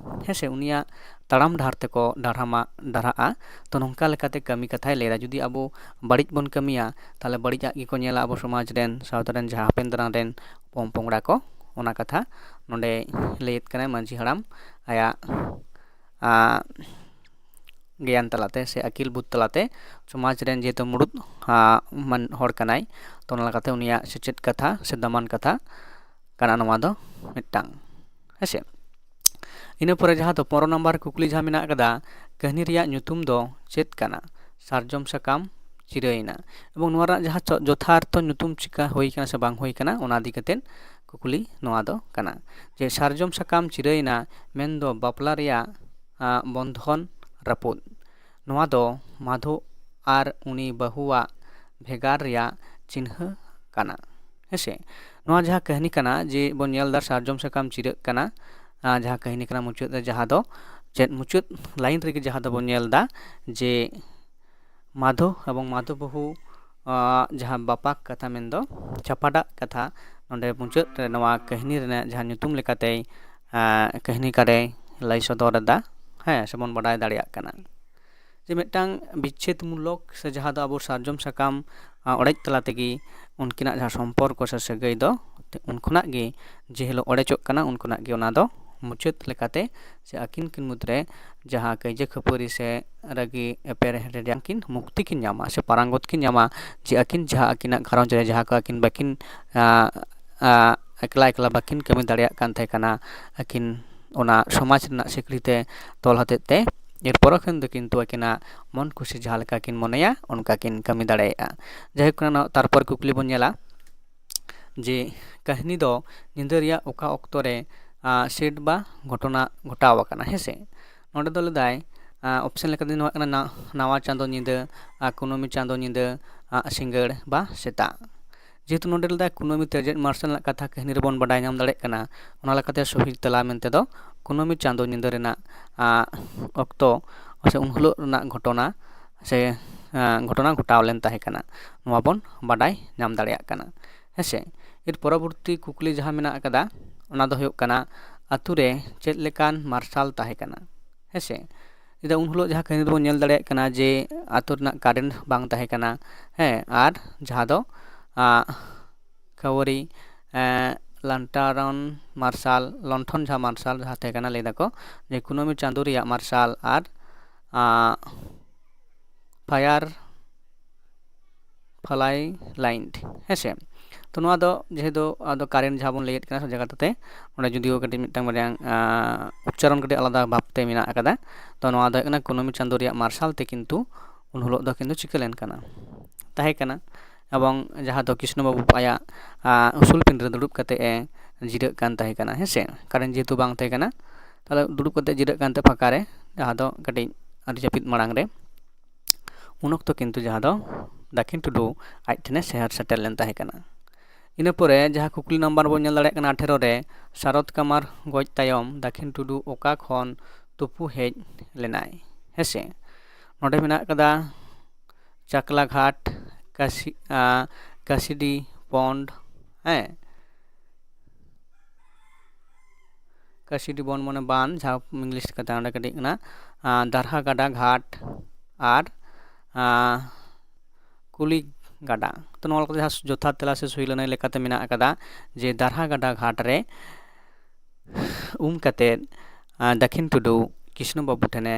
ᱦᱮᱸ ᱥᱮ, ᱩᱱᱤᱭᱟᱜ ᱛᱟᱲᱟᱢ ᱰᱟᱦᱟᱨ ᱛᱮᱠᱚ ᱰᱟᱨᱦᱟᱢᱟ, ᱰᱟᱨᱦᱟᱜᱼᱟ᱾ ᱛᱚ, ᱱᱚᱝᱠᱟ ᱞᱮᱠᱟᱛᱮ ᱠᱟᱹᱢᱤ ᱠᱟᱛᱷᱟᱭ ᱞᱟᱹᱭᱫᱟ᱾ ᱡᱩᱫᱤ ᱟᱵᱚ ᱵᱟᱹᱲᱤᱡ ᱵᱚᱱ ᱠᱟᱹᱢᱤᱭᱟ, ᱛᱟᱦᱚᱞᱮ ᱵᱟᱹᱲᱤᱡᱟᱜ ᱜᱮᱠᱚ ᱧᱮᱞᱟ ᱟᱵᱚ ᱥᱚᱢᱟᱡᱽ ᱨᱮᱱ, ᱥᱟᱶᱛᱟ ᱨᱮᱱ ᱡᱟᱦᱟᱸ ᱦᱟᱯᱮᱱ ᱫᱟᱨᱟᱢ ᱨᱮᱱ ᱯᱚᱝ ᱯᱚᱝᱲᱟ ᱠᱚ᱾ ᱚᱱᱟ ᱠᱟᱛᱷᱟ ᱱᱚᱰᱮ ᱞᱟᱹᱭᱮᱫ ᱠᱟᱱᱟᱭ ᱢᱟᱹᱡᱷᱤ ᱦᱟᱲᱟᱢ ᱟᱭᱟᱜ, ᱟᱸ, ᱜᱮᱭᱟᱱ ᱛᱟᱞᱟᱛᱮ ᱥᱮ ᱟᱹᱠᱤᱞ ᱵᱩᱫᱽ ᱛᱟᱞᱟᱛᱮ ᱥᱚᱢᱟᱡᱽ ᱨᱮᱱ ᱡᱮᱦᱮᱛᱩ ᱢᱩᱲᱩᱫ, ᱟᱸ, ᱢᱟᱱ-, ᱦᱚᱲ ᱠᱟᱱᱟᱭ, ᱛᱚ ᱚᱱᱟ ᱞᱮᱠᱟᱛᱮ ᱩᱱᱤᱭᱟᱜ ᱥᱮᱪᱮᱫ ᱠᱟᱛᱷᱟ ᱥᱮ ᱫᱟᱢᱟᱱ ᱠᱟᱛᱷᱟ ᱠᱟᱱᱟ ᱱᱚᱣᱟ ᱫᱚ ᱢᱤᱫᱴᱟᱝ, ᱦᱮᱸᱥᱮ᱾ ᱤᱱᱟᱹ ᱯᱚᱨᱮ ᱡᱟᱦᱟᱸ ᱫᱚ ᱯᱚᱱᱨᱚ ᱱᱟᱢᱵᱟᱨ ᱠᱩᱠᱞᱤ ᱡᱟᱦᱟᱸ ᱢᱮᱱᱟᱜ ᱟᱠᱟᱫᱟ, ᱠᱟᱹᱦᱱᱤ ᱨᱮᱭᱟᱜ ᱧᱩᱛᱩᱢ ᱫᱚ ᱪᱮᱫ ᱠᱟᱱᱟ? ᱥᱟᱨᱡᱚᱢ ᱥᱟᱠᱟᱢ ᱪᱤᱨᱟᱹᱭᱮᱱᱟ᱾ ᱮᱵᱚᱝ ᱱᱚᱣᱟ ᱨᱮᱱᱟᱜ ᱡᱟᱦᱟᱸ ᱪᱚ-, ᱡᱚᱛᱷᱟᱨᱛᱷᱚ ᱧᱩᱛᱩᱢ ᱪᱤᱠᱟ ᱦᱩᱭ ᱠᱟᱱᱟ ᱥᱮ ᱵᱟᱝ ᱦᱩᱭ ᱠᱟᱱᱟ, ᱚᱱᱟ ᱤᱫᱤ ᱠᱟᱛᱮᱫ ᱠᱩᱠᱞᱤ ᱱᱚᱣᱟ ᱫᱚ ᱠᱟᱱᱟ᱾ ᱡᱮ ᱥᱟᱨᱡᱚᱢ ᱥᱟᱠᱟᱢ ᱪᱤᱨᱟᱹᱭᱮᱱᱟ ᱢᱮᱱᱫᱚ ᱵᱟᱯᱞᱟ ᱨᱮᱭᱟᱜ, ᱟᱸ, ᱵᱚᱱᱫᱷᱚᱱ ᱨᱟᱹᱯᱩᱫ᱾ ᱱᱚᱣᱟ ᱫᱚ ᱢᱟᱫᱷᱩ ᱟᱨ ᱩᱱᱤ ᱵᱟᱹᱦᱩᱣᱟᱜ ᱵᱷᱮᱜᱟᱨ ᱨᱮᱭᱟᱜ ᱪᱤᱱᱦᱟᱹ ᱠᱟᱱᱟ, ᱦᱮᱸᱥᱮ᱾ ᱱᱚᱣᱟ ᱡᱟᱦᱟᱸ ᱠᱟᱹᱦᱱᱤ ᱠᱟᱱᱟ, ᱡᱮ ᱵᱚᱱ ᱧᱮᱞ ᱮᱫᱟ ᱥᱟᱨᱡᱚᱢ ᱥᱟᱠᱟᱢ ᱪᱤᱨᱟᱹᱜ ᱠᱟᱱᱟ, ᱟᱸ, ᱡᱟᱦᱟᱸ ᱠᱟᱹᱦᱱᱤ ᱠᱟᱱᱟ ᱢᱩᱪᱟᱹᱫ ᱨᱮ, ᱡᱟᱦᱟᱸ ᱫᱚ ᱪᱮᱫ ᱢᱩᱪᱟᱹᱫ line ᱨᱮᱜᱮ ᱡᱟᱦᱟᱸ ᱫᱚᱵᱚᱱ ᱧᱮᱞ ᱮᱫᱟ ᱡᱮ ᱢᱟᱫᱷᱩ ᱮᱵᱚᱝ ᱢᱟᱫᱷᱩ ᱵᱟᱹᱦᱩ, ᱟᱸ, ᱡᱟᱦᱟᱸ ᱵᱟᱯᱟᱠ ᱠᱟᱛᱷᱟ ᱢᱮᱱᱫᱚ ᱪᱷᱟᱯᱟᱰᱟᱜ ᱠᱟᱛᱷᱟ, ᱱᱚᱰᱮ ᱢᱩᱪᱟᱹᱫ ᱨᱮ ᱱᱚᱣᱟ ᱠᱟᱹᱦᱱᱤ ᱨᱮᱱᱟᱜ ᱡᱟᱦᱟᱸ ᱧᱩᱛᱩᱢ ᱞᱮᱠᱟᱛᱮᱭ, ᱟᱸ, ᱠᱟᱹᱦᱱᱤᱠᱟᱨᱮ ᱞᱟᱹᱭ ᱥᱚᱫᱚᱨ ᱮᱫᱟ, ᱦᱮᱸ, ᱥᱮᱵᱚᱱ ᱵᱟᱰᱟᱭ ᱫᱟᱲᱮᱭᱟᱜ ᱠᱟᱱᱟ᱾ ᱡᱮ ᱢᱤᱫᱴᱟᱝ ᱵᱤᱪᱪᱷᱮᱫ ᱢᱩᱞᱚᱠ ᱥᱮ ᱡᱟᱦᱟᱸ ᱫᱚ ᱟᱵᱚ ᱥᱟᱨᱡᱚᱢ ᱥᱟᱠᱟᱢ ᱚᱲᱮᱡ ᱛᱟᱞᱟ ᱛᱮᱜᱮ ᱩᱱᱠᱤᱱᱟᱜ ᱡᱟᱦᱟᱸ ᱥᱚᱢᱯᱚᱨᱠᱚ ᱥᱮ ᱥᱟᱹᱜᱟᱹᱭ ᱫᱚ ᱩᱱ ᱠᱷᱚᱱᱟᱜ ᱜᱮ, ᱡᱮ ᱦᱤᱞᱳᱜ ᱚᱲᱮᱡᱚᱜ ᱠᱟᱱᱟ, ᱩᱱ ᱠᱷᱚᱱᱟᱜ ᱜᱮ ᱚᱱᱟ ᱫᱚ ᱢᱩᱪᱟᱹᱫ ᱞᱮᱠᱟᱛᱮ ᱥᱮ ᱟᱹᱠᱤᱱ ᱠᱤᱱ ᱢᱩᱫᱽᱨᱮ ᱡᱟᱦᱟᱸ ᱠᱟᱹᱭᱡᱟᱹ ᱠᱷᱟᱹᱯᱟᱹᱨᱤ ᱥᱮ ᱨᱟᱹᱜᱤ ᱮᱯᱮᱨ ᱦᱮᱸᱰᱮᱡ ᱠᱤᱱ ᱢᱩᱠᱛᱤ ᱠᱤᱱ ᱧᱟᱢᱟ ᱥᱮ ᱯᱟᱨᱟᱝᱜᱚᱛ ᱠᱤᱱ ᱧᱟᱢᱟ, ᱡᱮ ᱟᱹᱠᱤᱱ ᱡᱟᱦᱟᱸ ᱟᱹᱠᱤᱱᱟᱜ ᱜᱷᱟᱨᱚᱸᱡᱽ ᱨᱮ ᱡᱟᱦᱟᱸ ᱠᱚ ᱟᱹᱠᱤᱱ ᱵᱟᱹᱠᱤᱱ ᱮᱠᱞᱟ ᱮᱠᱞᱟ ᱵᱟᱹᱠᱤᱱ ᱠᱟᱹᱢᱤ ᱫᱟᱲᱮᱭᱟᱜ ᱠᱟᱱ ᱛᱟᱦᱮᱸ ᱠᱟᱱᱟ ᱟᱹᱠᱤᱱ ᱚᱱᱟ ᱥᱚᱢᱟᱡᱽ ᱨᱮᱱᱟᱜ ᱥᱤᱠᱲᱤ ᱛᱮ ᱛᱚᱞ ᱦᱚᱛᱮᱫ ᱛᱮ᱾ ᱮᱨᱯᱚᱨᱮ ᱠᱷᱚᱱ ᱫᱚ ᱠᱤᱱᱛᱩ ᱟᱹᱠᱤᱱᱟᱜ ᱢᱚᱱ ᱠᱩᱥᱤ ᱡᱟᱦᱟᱸ ᱞᱮᱠᱟ ᱠᱤᱱ ᱢᱚᱱᱮᱭᱟ ᱚᱱᱠᱟ ᱠᱤᱱ ᱠᱟᱹᱢᱤ ᱫᱟᱲᱮᱭᱟᱜᱼᱟ᱾ ᱡᱟᱭᱦᱳᱠ, ᱛᱟᱨᱯᱚᱨ ᱠᱩᱠᱞᱤ ᱵᱚᱱ ᱧᱮᱞᱟ ᱡᱮ ᱠᱟᱹᱦᱱᱤ ᱫᱚ ᱧᱤᱫᱟᱹ ᱨᱮᱭᱟᱜ ᱚᱠᱟ ᱚᱠᱛᱚ ᱨᱮ ᱥᱮᱴ ᱵᱟ ᱜᱷᱚᱴᱚᱱᱟ ᱜᱷᱚᱴᱟᱣ ᱟᱠᱟᱱᱟ, ᱦᱮᱸ ᱥᱮ? ᱱᱚᱰᱮ ᱫᱚ ᱞᱮᱫᱟᱭ ᱚᱯᱥᱮᱱ ᱞᱮᱠᱟᱛᱮ ᱱᱚᱣᱟ ᱠᱟᱱᱟ ᱱᱟ-, ᱱᱟᱣᱟ ᱪᱟᱸᱫᱚ ᱧᱤᱫᱟᱹ, ᱟᱨ ᱠᱩᱱᱟᱹᱢᱤ ᱪᱟᱸᱫᱚ ᱧᱤᱫᱟᱹ, ᱟᱨ ᱥᱤᱸᱜᱟᱹᱲ ᱵᱟ ᱥᱮᱛᱟᱜ᱾ ᱡᱮᱦᱮᱛᱩ ᱱᱚᱰᱮ ᱞᱮᱫᱟᱭ ᱠᱩᱱᱟᱹᱢᱤ ᱛᱮᱨᱮᱡ ᱢᱟᱨᱥᱟᱞ ᱨᱮᱱᱟᱜ ᱠᱟᱛᱷᱟ ᱠᱟᱹᱦᱱᱤ ᱨᱮᱵᱚᱱ ᱵᱟᱰᱟᱭ ᱧᱟᱢ ᱫᱟᱲᱮᱭᱟᱜ ᱠᱟᱱᱟ, ᱚᱱᱟ ᱞᱮᱠᱟᱛᱮ ᱥᱚᱦᱤ ᱛᱮᱞᱟ ᱢᱮᱱᱛᱮ ᱫᱚ ᱠᱩᱱᱟᱹᱢᱤ ᱪᱟᱸᱫᱚ ᱧᱤᱫᱟᱹ ᱨᱮᱱᱟᱜ ᱚᱠᱛᱚ ᱥᱮ ᱩᱱ ᱦᱤᱞᱳᱜ ᱨᱮᱱᱟᱜ ᱜᱷᱚᱴᱚᱱᱟ ᱥᱮ ᱜᱷᱚᱴᱚᱱᱟ ᱜᱷᱚᱴᱟᱣ ᱞᱮᱱ ᱛᱟᱦᱮᱸ ᱠᱟᱱᱟ, ᱱᱚᱣᱟ ᱵᱚᱱ ᱵᱟᱰᱟᱭ ᱧᱟᱢ ᱫᱟᱲᱮᱭᱟᱜ ᱠᱟᱱᱟ, ᱦᱮᱸ ᱥᱮ? ᱮᱨ ᱯᱚᱨᱚᱵᱚᱨᱛᱤ ᱠᱩᱠᱞᱤ ᱡᱟᱦᱟᱸ ᱢᱮᱱᱟᱜ ᱟᱠᱟᱫᱟ, ᱚᱱᱟ ᱫᱚ ᱦᱩᱭᱩᱜ ᱠᱟᱱᱟ, ᱟᱛᱳ ᱨᱮ ᱪᱮᱫ ᱞᱮᱠᱟᱱ ᱢᱟᱨᱥᱟᱞ ᱛᱟᱦᱮᱸ ᱠᱟᱱᱟ, ᱦᱮᱸ ᱥᱮ? ᱪᱮᱫᱟᱜ ᱩᱱ ᱦᱤᱞᱳᱜ ᱡᱟᱦᱟᱸ ᱠᱟᱹᱦᱱᱤ ᱫᱚᱵᱚᱱ ᱧᱮᱞ ᱫᱟᱲᱮᱭᱟᱜ ᱠᱟᱱᱟ ᱡᱮ ᱟᱛᱳ ᱨᱮᱱᱟᱜ ᱠᱟᱨᱮᱱᱴ ᱵᱟᱝ ᱛᱟᱦᱮᱸ ᱠᱟᱱᱟ, ᱦᱮᱸ, ᱟᱨ ᱡᱟᱦᱟᱸ ᱫᱚ ᱠᱟᱣᱟᱨᱤ ᱞᱟᱱᱴᱟᱨᱚᱱ ᱢᱟᱨᱥᱟᱞ, ᱞᱚᱱᱴᱷᱚᱱ ᱡᱟᱦᱟᱸ ᱢᱟᱨᱥᱟᱞ ᱡᱟᱦᱟᱸ ᱛᱟᱦᱮᱸ ᱠᱟᱱᱟ, ᱞᱟᱹᱭ ᱫᱟᱠᱚ ᱡᱮ ᱠᱩᱱᱟᱹᱢᱤ ᱪᱟᱸᱫᱳ ᱨᱮᱭᱟᱜ ᱢᱟᱨᱥᱟᱞ ᱟᱨ ᱯᱷᱟᱭᱟᱨ ᱯᱷᱟᱞᱟᱭ ᱞᱟᱭᱤᱱ, ᱦᱮᱸ ᱥᱮ? ᱛᱚ ᱱᱚᱣᱟ ᱫᱚ ᱡᱮᱦᱮᱛᱩ ᱟᱫᱚ ᱠᱟᱨᱮᱱᱴ ᱡᱟᱦᱟᱸ ᱵᱚᱱ ᱞᱟᱹᱭᱮᱫ ᱠᱟᱱᱟ ᱥᱚᱡᱷᱮ ᱠᱟᱛᱷᱟ ᱛᱮ, ᱚᱸᱰᱮ ᱡᱩᱫᱤᱭᱳ ᱠᱟᱹᱴᱤᱡ ᱢᱤᱫᱴᱟᱝ ᱵᱟᱨᱭᱟ ᱩᱪᱪᱟᱨᱚᱱ ᱠᱟᱹᱴᱤᱡ ᱟᱞᱟᱫᱟ ᱵᱷᱟᱵᱽ ᱛᱮ ᱢᱮᱱᱟᱜ ᱟᱠᱟᱫᱟ᱾ ᱛᱚ ᱱᱚᱣᱟ ᱫᱚ ᱦᱩᱭᱩᱜ ᱠᱟᱱᱟ ᱠᱩᱱᱟᱹᱢᱤ ᱪᱟᱸᱫᱳ ᱨᱮᱭᱟᱜ ᱢᱟᱨᱥᱟᱞ ᱛᱮ ᱠᱤᱱᱛᱩ ᱩᱱ ᱦᱤᱞᱳᱜ ᱫᱚ ᱠᱤᱱᱛᱩ ᱪᱤᱠᱟᱹ ᱞᱮᱱ ᱠᱟᱱᱟ, ᱛᱟᱦᱮᱸ ᱠᱟᱱᱟ᱾ ᱮᱵᱚᱝ ᱡᱟᱦᱟᱸ ᱫᱚ ᱠᱨᱤᱥᱱᱚ ᱵᱟᱵᱩ ᱟᱭᱟᱜ ᱩᱥᱩᱞ ᱯᱤᱸᱰᱟᱹ ᱨᱮ ᱫᱩᱲᱩᱵ ᱠᱟᱛᱮ ᱮ ᱡᱤᱨᱟᱹᱜ ᱠᱟᱱ ᱛᱟᱦᱮᱸ ᱠᱟᱱᱟ, ᱦᱮᱸ ᱥᱮ? ᱠᱟᱨᱮᱱᱴ ᱡᱮᱦᱮᱛᱩ ᱵᱟᱝ ᱛᱟᱦᱮᱸ ᱠᱟᱱᱟ, ᱛᱟᱦᱞᱮ ᱫᱩᱲᱩᱵ ᱠᱟᱛᱮ ᱡᱤᱨᱟᱹᱜ ᱠᱟᱱ ᱛᱟᱦᱮᱸ ᱯᱷᱟᱸᱠᱟ ᱨᱮ, ᱡᱟᱦᱟᱸ ᱫᱚ ᱠᱟᱹᱴᱤᱡ ᱟᱹᱰᱤ ᱡᱟᱹᱯᱤᱫ ᱢᱟᱲᱟᱝ ᱨᱮ᱾ ᱩᱱ ᱚᱠᱛᱚ ᱠᱤᱱᱛᱩ ᱡᱟᱦᱟᱸ ᱫᱚ ᱫᱟᱹᱠᱷᱤᱱ ᱴᱩᱰᱩ ᱟᱡ ᱴᱷᱮᱱᱮ ᱥᱮᱦᱮᱨ ᱥᱮᱴᱮᱨ ᱞᱮᱱ ᱛᱟᱦᱮᱸ ᱠᱟᱱᱟ᱾ ᱤᱱᱟᱹ ᱯᱚᱨᱮ ᱡᱟᱦᱟᱸ ᱠᱩᱠᱞᱤ ᱱᱟᱢᱵᱟᱨ ᱵᱚᱱ ᱧᱮᱞ ᱫᱟᱲᱮᱭᱟᱜ ᱠᱟᱱᱟ ᱟᱴᱷᱮᱨᱚ ᱨᱮ, ᱥᱟᱨᱚᱫ ᱠᱟᱢᱟᱨ ᱜᱚᱡ ᱛᱟᱭᱚᱢ ᱫᱟᱹᱠᱷᱤᱱ ᱴᱩᱰᱩ ᱚᱠᱟ ᱠᱷᱚᱱ ᱛᱩᱯᱩ ᱦᱮᱡ ᱞᱮᱱᱟᱭ, ᱦᱮᱸᱥᱮ? ᱱᱚᱰᱮ ᱢᱮᱱᱟᱜ ᱠᱟᱫᱟ ᱪᱟᱠᱞᱟ ᱜᱷᱟᱴ, ᱠᱟᱥᱤ ᱠᱟᱥᱤᱰᱤ ᱯᱚᱱᱰ, ᱦᱮᱸ, ᱠᱟᱥᱤᱰᱤ ᱵᱚᱱ ᱢᱟᱱᱮ ᱵᱟᱱ, ᱡᱟᱦᱟᱸ ᱤᱝᱞᱤᱥ ᱠᱟᱛᱷᱟ ᱚᱸᱰᱮ ᱠᱟᱹᱴᱤᱡ ᱠᱟᱱᱟ, ᱫᱟᱨᱦᱟ ᱜᱟᱰᱟ ᱜᱷᱟᱴ ᱟᱨ ᱠᱩᱞᱤ ᱜᱟᱰᱟ᱾ ᱛᱚ ᱱᱚᱣᱟ ᱞᱮᱠᱟᱛᱮ ᱡᱟᱦᱟᱸ ᱡᱚᱛᱷᱟᱛ ᱛᱮᱞᱟ ᱥᱮ ᱥᱩᱭ ᱞᱟᱹᱱᱟᱹᱭ ᱞᱮᱠᱟᱛᱮ ᱢᱮᱱᱟᱜ ᱟᱠᱟᱫᱟ ᱡᱮ ᱫᱟᱨᱦᱟ ᱜᱟᱰᱟ ᱜᱷᱟᱴ ᱨᱮ ᱩᱢ ᱠᱟᱛᱮᱫ ᱟᱨ ᱫᱟᱹᱠᱷᱤᱱ ᱴᱩᱰᱩ ᱠᱨᱤᱥᱱᱚ ᱵᱟᱹᱵᱩ ᱴᱷᱮᱱᱮ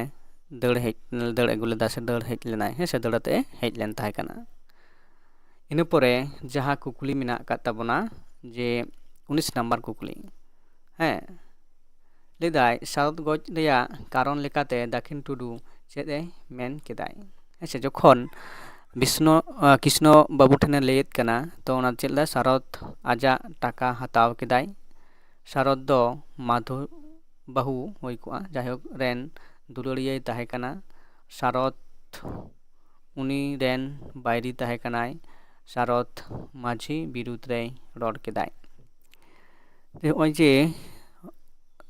ᱫᱟᱹᱲ ᱦᱮᱡ ᱫᱟᱹᱲ ᱟᱹᱜᱩ ᱞᱮᱫᱟ ᱥᱮ ᱫᱟᱹᱲ ᱦᱮᱡ ᱞᱮᱱᱟᱭ, ᱦᱮᱸ ᱥᱮ, ᱫᱟᱹᱲ ᱟᱛᱮ ᱦᱮᱡ ᱞᱮᱱ ᱛᱟᱦᱮᱸ ᱠᱟᱱᱟ᱾ ᱤᱱᱟᱹ ᱯᱚᱨᱮ ᱡᱟᱦᱟᱸ ᱠᱩᱠᱞᱤ ᱢᱮᱱᱟᱜ ᱟᱠᱟᱫ ᱛᱟᱵᱚᱱᱟ ᱡᱮ ᱩᱱᱤᱥ ᱱᱟᱢᱵᱟᱨ ᱠᱩᱠᱞᱤ, ᱦᱮᱸ, ᱞᱟᱹᱭᱫᱟᱭ ᱥᱟᱨᱚᱫ ᱜᱚᱡ ᱨᱮᱭᱟᱜ ᱠᱟᱨᱚᱱ ᱞᱮᱠᱟᱛᱮ ᱫᱟᱹᱠᱷᱤᱱ ᱴᱩᱰᱩ ᱪᱮᱫ ᱮ ᱢᱮᱱ ᱠᱮᱫᱟᱭ? ᱦᱮᱸ ᱥᱮ, ᱡᱚᱠᱷᱚᱱ ᱵᱤᱥᱱᱚ ᱟᱸ, ᱠᱨᱤᱥᱱᱚ ᱵᱟᱹᱵᱩ ᱴᱷᱮᱱᱮ ᱞᱟᱹᱭᱮᱫ ᱠᱟᱱᱟ, ᱛᱚ ᱚᱱᱟ ᱪᱮᱫ ᱞᱮᱠᱟ ᱥᱟᱨᱚᱫ ᱟᱡᱟᱜ ᱴᱟᱠᱟ ᱦᱟᱛᱟᱣ ᱠᱮᱫᱟᱭ᱾ ᱥᱟᱨᱚᱫ ᱫᱚ ᱢᱟᱫᱷᱩ ᱵᱟᱹᱦᱩ ᱦᱩᱭ ᱠᱚᱜᱼᱟ, ᱡᱟᱭᱦᱳᱠ ᱨᱮᱱ ᱫᱩᱞᱟᱹᱲᱤᱭᱟᱹᱭ ᱛᱟᱦᱮᱸ ᱠᱟᱱᱟ᱾ ᱥᱟᱨᱚᱫ ᱩᱱᱤ ᱨᱮᱱ ᱵᱟᱹᱭᱨᱤ ᱛᱟᱦᱮᱸ ᱠᱟᱱᱟᱭ᱾ ᱥᱟᱨᱚᱫ ᱢᱟᱹᱡᱷᱤ ᱵᱤᱨᱩᱫᱽ ᱨᱮᱭ ᱨᱚᱲ ᱠᱮᱫᱟᱭ᱾ ᱱᱚᱜᱼᱚᱭ ᱡᱮ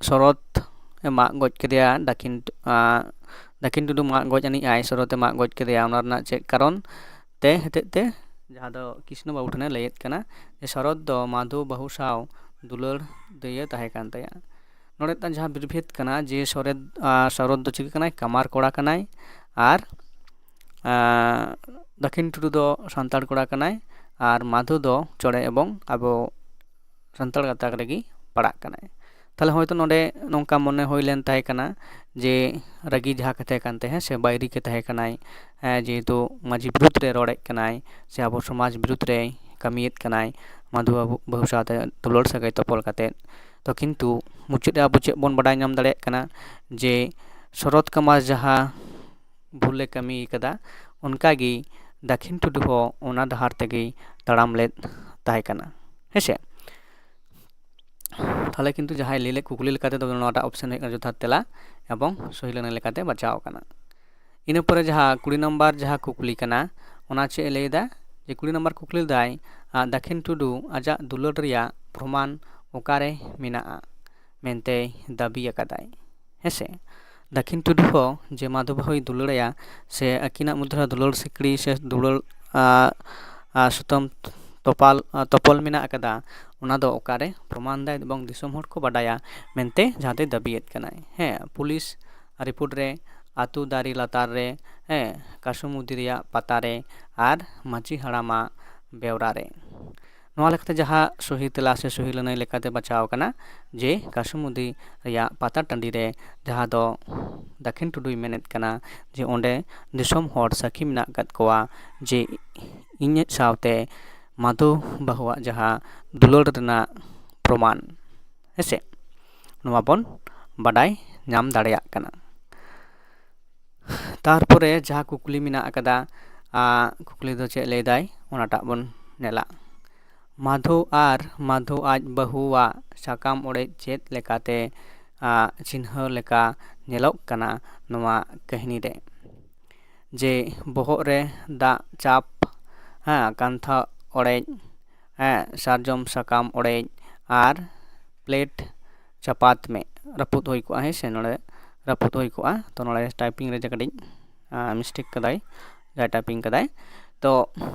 ᱥᱚᱨᱚᱛ ᱮ ᱢᱟᱜ ᱜᱚᱡ ᱠᱮᱫᱮᱭᱟ, ᱫᱟᱹᱠᱷᱤᱱ ᱟᱸ, ᱫᱟᱹᱠᱷᱤᱱ ᱴᱩᱰᱩ ᱢᱟᱜ ᱜᱚᱡ ᱟᱹᱱᱤᱡ ᱟᱭ, ᱥᱚᱨᱚᱛ ᱮ ᱢᱟᱜ ᱜᱚᱡ ᱠᱮᱫᱮᱭᱟ, ᱚᱱᱟ ᱨᱮᱱᱟᱜ ᱪᱮᱫ ᱠᱟᱨᱚᱱ ᱛᱮ ᱦᱚᱛᱮᱡ ᱛᱮ ᱡᱟᱦᱟᱸ ᱫᱚ ᱠᱨᱤᱥᱱᱚ ᱵᱟᱹᱵᱩ ᱴᱷᱮᱱᱮ ᱞᱟᱹᱭᱮᱫ ᱠᱟᱱᱟ ᱡᱮ ᱥᱚᱨᱚᱛ ᱫᱚ ᱢᱟᱫᱷᱩ ᱵᱟᱹᱦᱩ ᱥᱟᱶ ᱫᱩᱞᱟᱹᱲ ᱫᱟᱹᱭᱟᱹ ᱛᱟᱦᱮᱸ ᱠᱟᱱ ᱛᱟᱭᱟ᱾ ᱱᱚᱰᱮ ᱢᱤᱫᱴᱟᱝ ᱡᱟᱦᱟᱸ ᱵᱤᱨᱵᱷᱮᱫ ᱠᱟᱱᱟ ᱡᱮ ᱥᱚᱨᱮᱛ ᱟᱸ, ᱥᱚᱨᱚᱛ ᱫᱚ ᱪᱤᱠᱟᱹ ᱠᱟᱱᱟᱭ? ᱠᱟᱢᱟᱨ ᱠᱚᱲᱟ ᱠᱟᱱᱟᱭ᱾ ᱟᱨ ᱟᱸ, ᱫᱟᱹᱠᱷᱤᱱ ᱴᱩᱰᱩ ᱫᱚ ᱥᱟᱱᱛᱟᱲ ᱠᱚᱲᱟ ᱠᱟᱱᱟᱭ᱾ ᱟᱨ ᱢᱟᱫᱷᱩ ᱫᱚ ᱪᱚᱲᱮ ᱮᱵᱚᱝ ᱟᱵᱚ ᱥᱟᱱᱛᱟᱲ ᱜᱟᱛᱟᱠ ᱨᱮᱜᱮ ᱯᱟᱲᱟᱜ ᱠᱟᱱᱟᱭ᱾ ᱛᱟᱦᱞᱮ ᱦᱚᱭᱛᱳ ᱱᱚᱰᱮ ᱱᱚᱝᱠᱟ ᱢᱚᱱᱮ ᱦᱩᱭ ᱞᱮᱱ ᱛᱟᱦᱮᱸ ᱠᱟᱱᱟ ᱡᱮ ᱨᱟᱹᱜᱤ ᱡᱟᱦᱟᱸ ᱠᱟᱛᱷᱟ ᱠᱟᱱ ᱛᱟᱦᱮᱸ ᱥᱮ ᱵᱟᱹᱭᱨᱤ ᱜᱮ ᱛᱟᱦᱮᱸ ᱠᱟᱱᱟᱭ, ᱦᱮᱸ, ᱡᱮᱦᱮᱛᱩ ᱢᱟᱹᱡᱷᱤ ᱵᱤᱨᱩᱫᱽ ᱨᱮ ᱨᱚᱲᱮᱫ ᱠᱟᱱᱟᱭ ᱥᱮ ᱟᱵᱚ ᱥᱚᱢᱟᱡᱽ ᱵᱤᱨᱩᱫᱽ ᱨᱮᱭ ᱠᱟᱹᱢᱤᱭᱮᱫ ᱠᱟᱱᱟᱭ ᱢᱟᱫᱷᱩ ᱵᱟᱹᱵᱩ, ᱵᱟᱹᱦᱩ ᱥᱟᱶᱛᱮ ᱫᱩᱞᱟᱹᱲ ᱥᱟᱹᱜᱟᱹᱭ ᱛᱚᱯᱚᱞ ᱠᱟᱛᱮᱫ᱾ ᱛᱚ ᱠᱤᱱᱛᱩ ᱢᱩᱪᱟᱹᱫ ᱨᱮ ᱟᱵᱚ ᱪᱮᱫ ᱵᱚᱱ ᱵᱟᱰᱟᱭ ᱧᱟᱢ ᱫᱟᱲᱮᱭᱟᱜ ᱠᱟᱱᱟ ᱡᱮ ᱥᱚᱨᱚᱛ ᱠᱟᱢᱟᱨ ᱡᱟᱦᱟᱸ ᱵᱷᱩᱞᱮ ᱠᱟᱹᱢᱤ ᱠᱟᱫᱟ, ᱚᱱᱠᱟᱜᱮ ᱫᱟᱹᱠᱷᱤᱱ ᱴᱩᱰᱩ ᱦᱚᱸ ᱚᱱᱟ ᱰᱟᱦᱟᱨ ᱛᱮᱜᱮᱭ ᱛᱟᱲᱟᱢ ᱞᱮᱫ ᱛᱟᱦᱮᱸ ᱠᱟᱱᱟ, ᱦᱮᱸᱥᱮ᱾ ᱛᱟᱦᱞᱮ ᱠᱤᱱᱛᱩ ᱡᱟᱦᱟᱸᱭ ᱞᱟᱹᱭ ᱞᱮᱫ ᱠᱩᱠᱞᱤ ᱞᱮᱠᱟᱛᱮ ᱫᱚ ᱱᱚᱣᱟᱴᱟᱜ ᱚᱯᱥᱮᱱ ᱦᱩᱭᱩᱜ ᱠᱟᱱᱟ ᱡᱚᱛᱷᱟᱛ ᱛᱮᱞᱟ ᱮᱵᱚᱝ ᱥᱚᱦᱤ ᱞᱟᱹᱱᱟᱹᱭ ᱞᱮᱠᱟᱛᱮ ᱵᱟᱪᱷᱟᱣ ᱟᱠᱟᱱᱟ᱾ ᱤᱱᱟᱹ ᱯᱚᱨᱮ ᱡᱟᱦᱟᱸ ᱠᱩᱲᱤ ᱱᱟᱢᱵᱟᱨ ᱡᱟᱦᱟᱸ ᱠᱩᱠᱞᱤ ᱠᱟᱱᱟ, ᱚᱱᱟ ᱪᱮᱫ ᱮ ᱞᱟᱹᱭᱫᱟ? ᱡᱮ ᱠᱩᱲᱤ ᱱᱟᱢᱵᱟᱨ ᱠᱩᱠᱞᱤ ᱞᱮᱫᱟᱭ, ᱟᱨ ᱫᱟᱹᱠᱷᱤᱱ ᱴᱩᱰᱩ ᱟᱡᱟᱜ ᱫᱩᱞᱟᱹᱲ ᱨᱮᱭᱟᱜ ᱯᱨᱚᱢᱟᱱ ᱚᱠᱟᱨᱮ ᱢᱮᱱᱟᱜᱼᱟ ᱢᱮᱱᱛᱮᱭ ᱫᱟᱹᱵᱤ ᱟᱠᱟᱫᱟᱭ, ᱦᱮᱸᱥᱮ᱾ ᱫᱟᱹᱠᱷᱤᱱ ᱴᱩᱰᱩ ᱦᱚᱸ ᱡᱮ ᱢᱟᱫᱷᱚ ᱵᱟᱹᱦᱩᱭ ᱫᱩᱞᱟᱹᱲᱟᱭᱟ ᱥᱮ ᱟᱹᱠᱤᱱᱟᱜ ᱢᱚᱫᱽᱫᱷᱮ ᱨᱮ ᱫᱩᱞᱟᱹᱲ ᱥᱤᱠᱲᱤ ᱥᱮ ᱫᱩᱞᱟᱹᱲ, ᱟ, ᱟ, ᱥᱩᱛᱟᱹᱢ ᱛᱚᱯᱟᱞ, ᱟ, ᱛᱚᱯᱚᱞ ᱢᱮᱱᱟᱜ ᱟᱠᱟᱫᱟ, ᱚᱱᱟ ᱫᱚ ᱚᱠᱟᱨᱮ ᱯᱨᱚᱢᱟᱱ ᱫᱟᱭ ᱮᱵᱚᱝ ᱫᱤᱥᱚᱢ ᱦᱚᱲ ᱠᱚ ᱵᱟᱰᱟᱭᱟ ᱢᱮᱱᱛᱮ ᱡᱟᱦᱟᱸ ᱫᱚᱭ ᱫᱟᱹᱵᱤᱭᱮᱫ ᱠᱟᱱᱟᱭ᱾ ᱦᱮᱸ, ᱯᱩᱞᱤᱥ ᱨᱤᱯᱳᱨᱴ ᱨᱮ ᱟᱹᱛᱩ ᱫᱟᱨᱮ ᱞᱟᱛᱟᱨ ᱨᱮ, ᱦᱮᱸ, ᱠᱟᱹᱥᱩᱢᱩᱫᱤ ᱨᱮᱭᱟᱜ ᱯᱟᱛᱟ ᱨᱮ ᱟᱨ ᱢᱟᱹᱡᱷᱤ ᱦᱟᱲᱟᱢᱟᱜ ᱵᱮᱣᱨᱟ ᱨᱮ᱾ ᱱᱚᱣᱟ ᱞᱮᱠᱟᱛᱮ ᱡᱟᱦᱟᱸ ᱥᱚᱦᱤ ᱛᱮᱞᱟ ᱥᱮ ᱥᱚᱦᱤ ᱞᱟᱹᱱᱟᱹᱭ ᱞᱮᱠᱟᱛᱮ ᱵᱟᱪᱷᱟᱣ ᱟᱠᱟᱱᱟ ᱡᱮ ᱠᱟᱹᱥᱩᱢᱩᱫᱤ ᱨᱮᱭᱟᱜ ᱯᱟᱛᱟ ᱴᱟᱺᱰᱤ ᱨᱮ, ᱡᱟᱦᱟᱸ ᱫᱚ ᱫᱟᱹᱠᱷᱤᱱ ᱴᱩᱰᱩᱭ ᱢᱮᱱᱮᱫ ᱠᱟᱱᱟ ᱡᱮ ᱚᱸᱰᱮ ᱫᱤᱥᱚᱢ ᱦᱚᱲ ᱥᱟᱹᱠᱷᱤ ᱢᱮᱱᱟᱜ ᱟᱠᱟᱫ ᱠᱚᱣᱟ ᱡᱮ ᱤᱧᱟᱹᱜ ᱥᱟᱶᱛᱮ ᱢᱟᱫᱷᱩ ᱵᱟᱹᱦᱩᱣᱟᱜ ᱡᱟᱦᱟᱸ ᱫᱩᱞᱟᱹᱲ ᱨᱮᱱᱟᱜ ᱯᱨᱚᱢᱟᱱ, ᱦᱮᱸᱥᱮ, ᱱᱚᱣᱟ ᱵᱚᱱ ᱵᱟᱰᱟᱭ ᱧᱟᱢ ᱫᱟᱲᱮᱭᱟᱜ ᱠᱟᱱᱟ᱾ ᱛᱟᱨᱯᱚᱨᱮ ᱡᱟᱦᱟᱸ ᱠᱩᱠᱞᱤ ᱢᱮᱱᱟᱜ ᱟᱠᱟᱫᱟ, ᱟ, ᱠᱩᱠᱞᱤ ᱫᱚ ᱪᱮᱫ ᱞᱟᱹᱭᱫᱟᱭ, ᱚᱱᱟᱴᱟᱜ ᱵᱚᱱ ᱧᱮᱞᱟ᱾ ᱢᱟᱫᱷᱩ ᱟᱨ ᱢᱟᱫᱷᱩ ᱟᱡ ᱵᱟᱹᱦᱩᱣᱟᱜ ᱥᱟᱠᱟᱢ ᱚᱲᱮᱡ ᱪᱮᱫ ᱞᱮᱠᱟᱛᱮ, ᱟ, ᱪᱤᱱᱦᱟᱹ ᱞᱮᱠᱟ ᱧᱮᱞᱚᱜ ᱠᱟᱱᱟ ᱱᱚᱣᱟ ᱠᱟᱹᱦᱱᱤ ᱨᱮ? ᱡᱮ ᱵᱚᱦᱚᱜ ᱨᱮ ᱫᱟᱜ ᱪᱟᱯ, ᱦᱮᱸ, ᱠᱟᱱᱛᱷᱟ ᱚᱲᱮᱡ, ᱦᱮᱸ, ᱥᱟᱨᱡᱚᱢ ᱥᱟᱠᱟᱢ ᱚᱲᱮᱡ ᱟᱨ ᱯᱞᱮᱴ ᱪᱟᱯᱟᱫ ᱢᱮ, ᱨᱟᱹᱯᱩᱫ ᱦᱩᱭ ᱠᱚᱜᱼᱟ, ᱦᱮᱸ ᱥᱮ, ᱱᱚᱰᱮ ᱨᱟᱹᱯᱩᱫ ᱦᱩᱭ ᱠᱚᱜᱼᱟ᱾ ᱛᱚ ᱱᱚᱰᱮ ᱴᱟᱭᱯᱤᱝ ᱨᱮ ᱡᱟ ᱠᱟᱹᱴᱤᱡ, ᱟ, ᱢᱤᱥᱴᱮᱠ ᱠᱟᱫᱟᱭ, ᱡᱟᱦᱟᱸᱭ ᱴᱟᱭᱯᱤᱝ ᱠᱟᱫᱟᱭ᱾ ᱛᱚ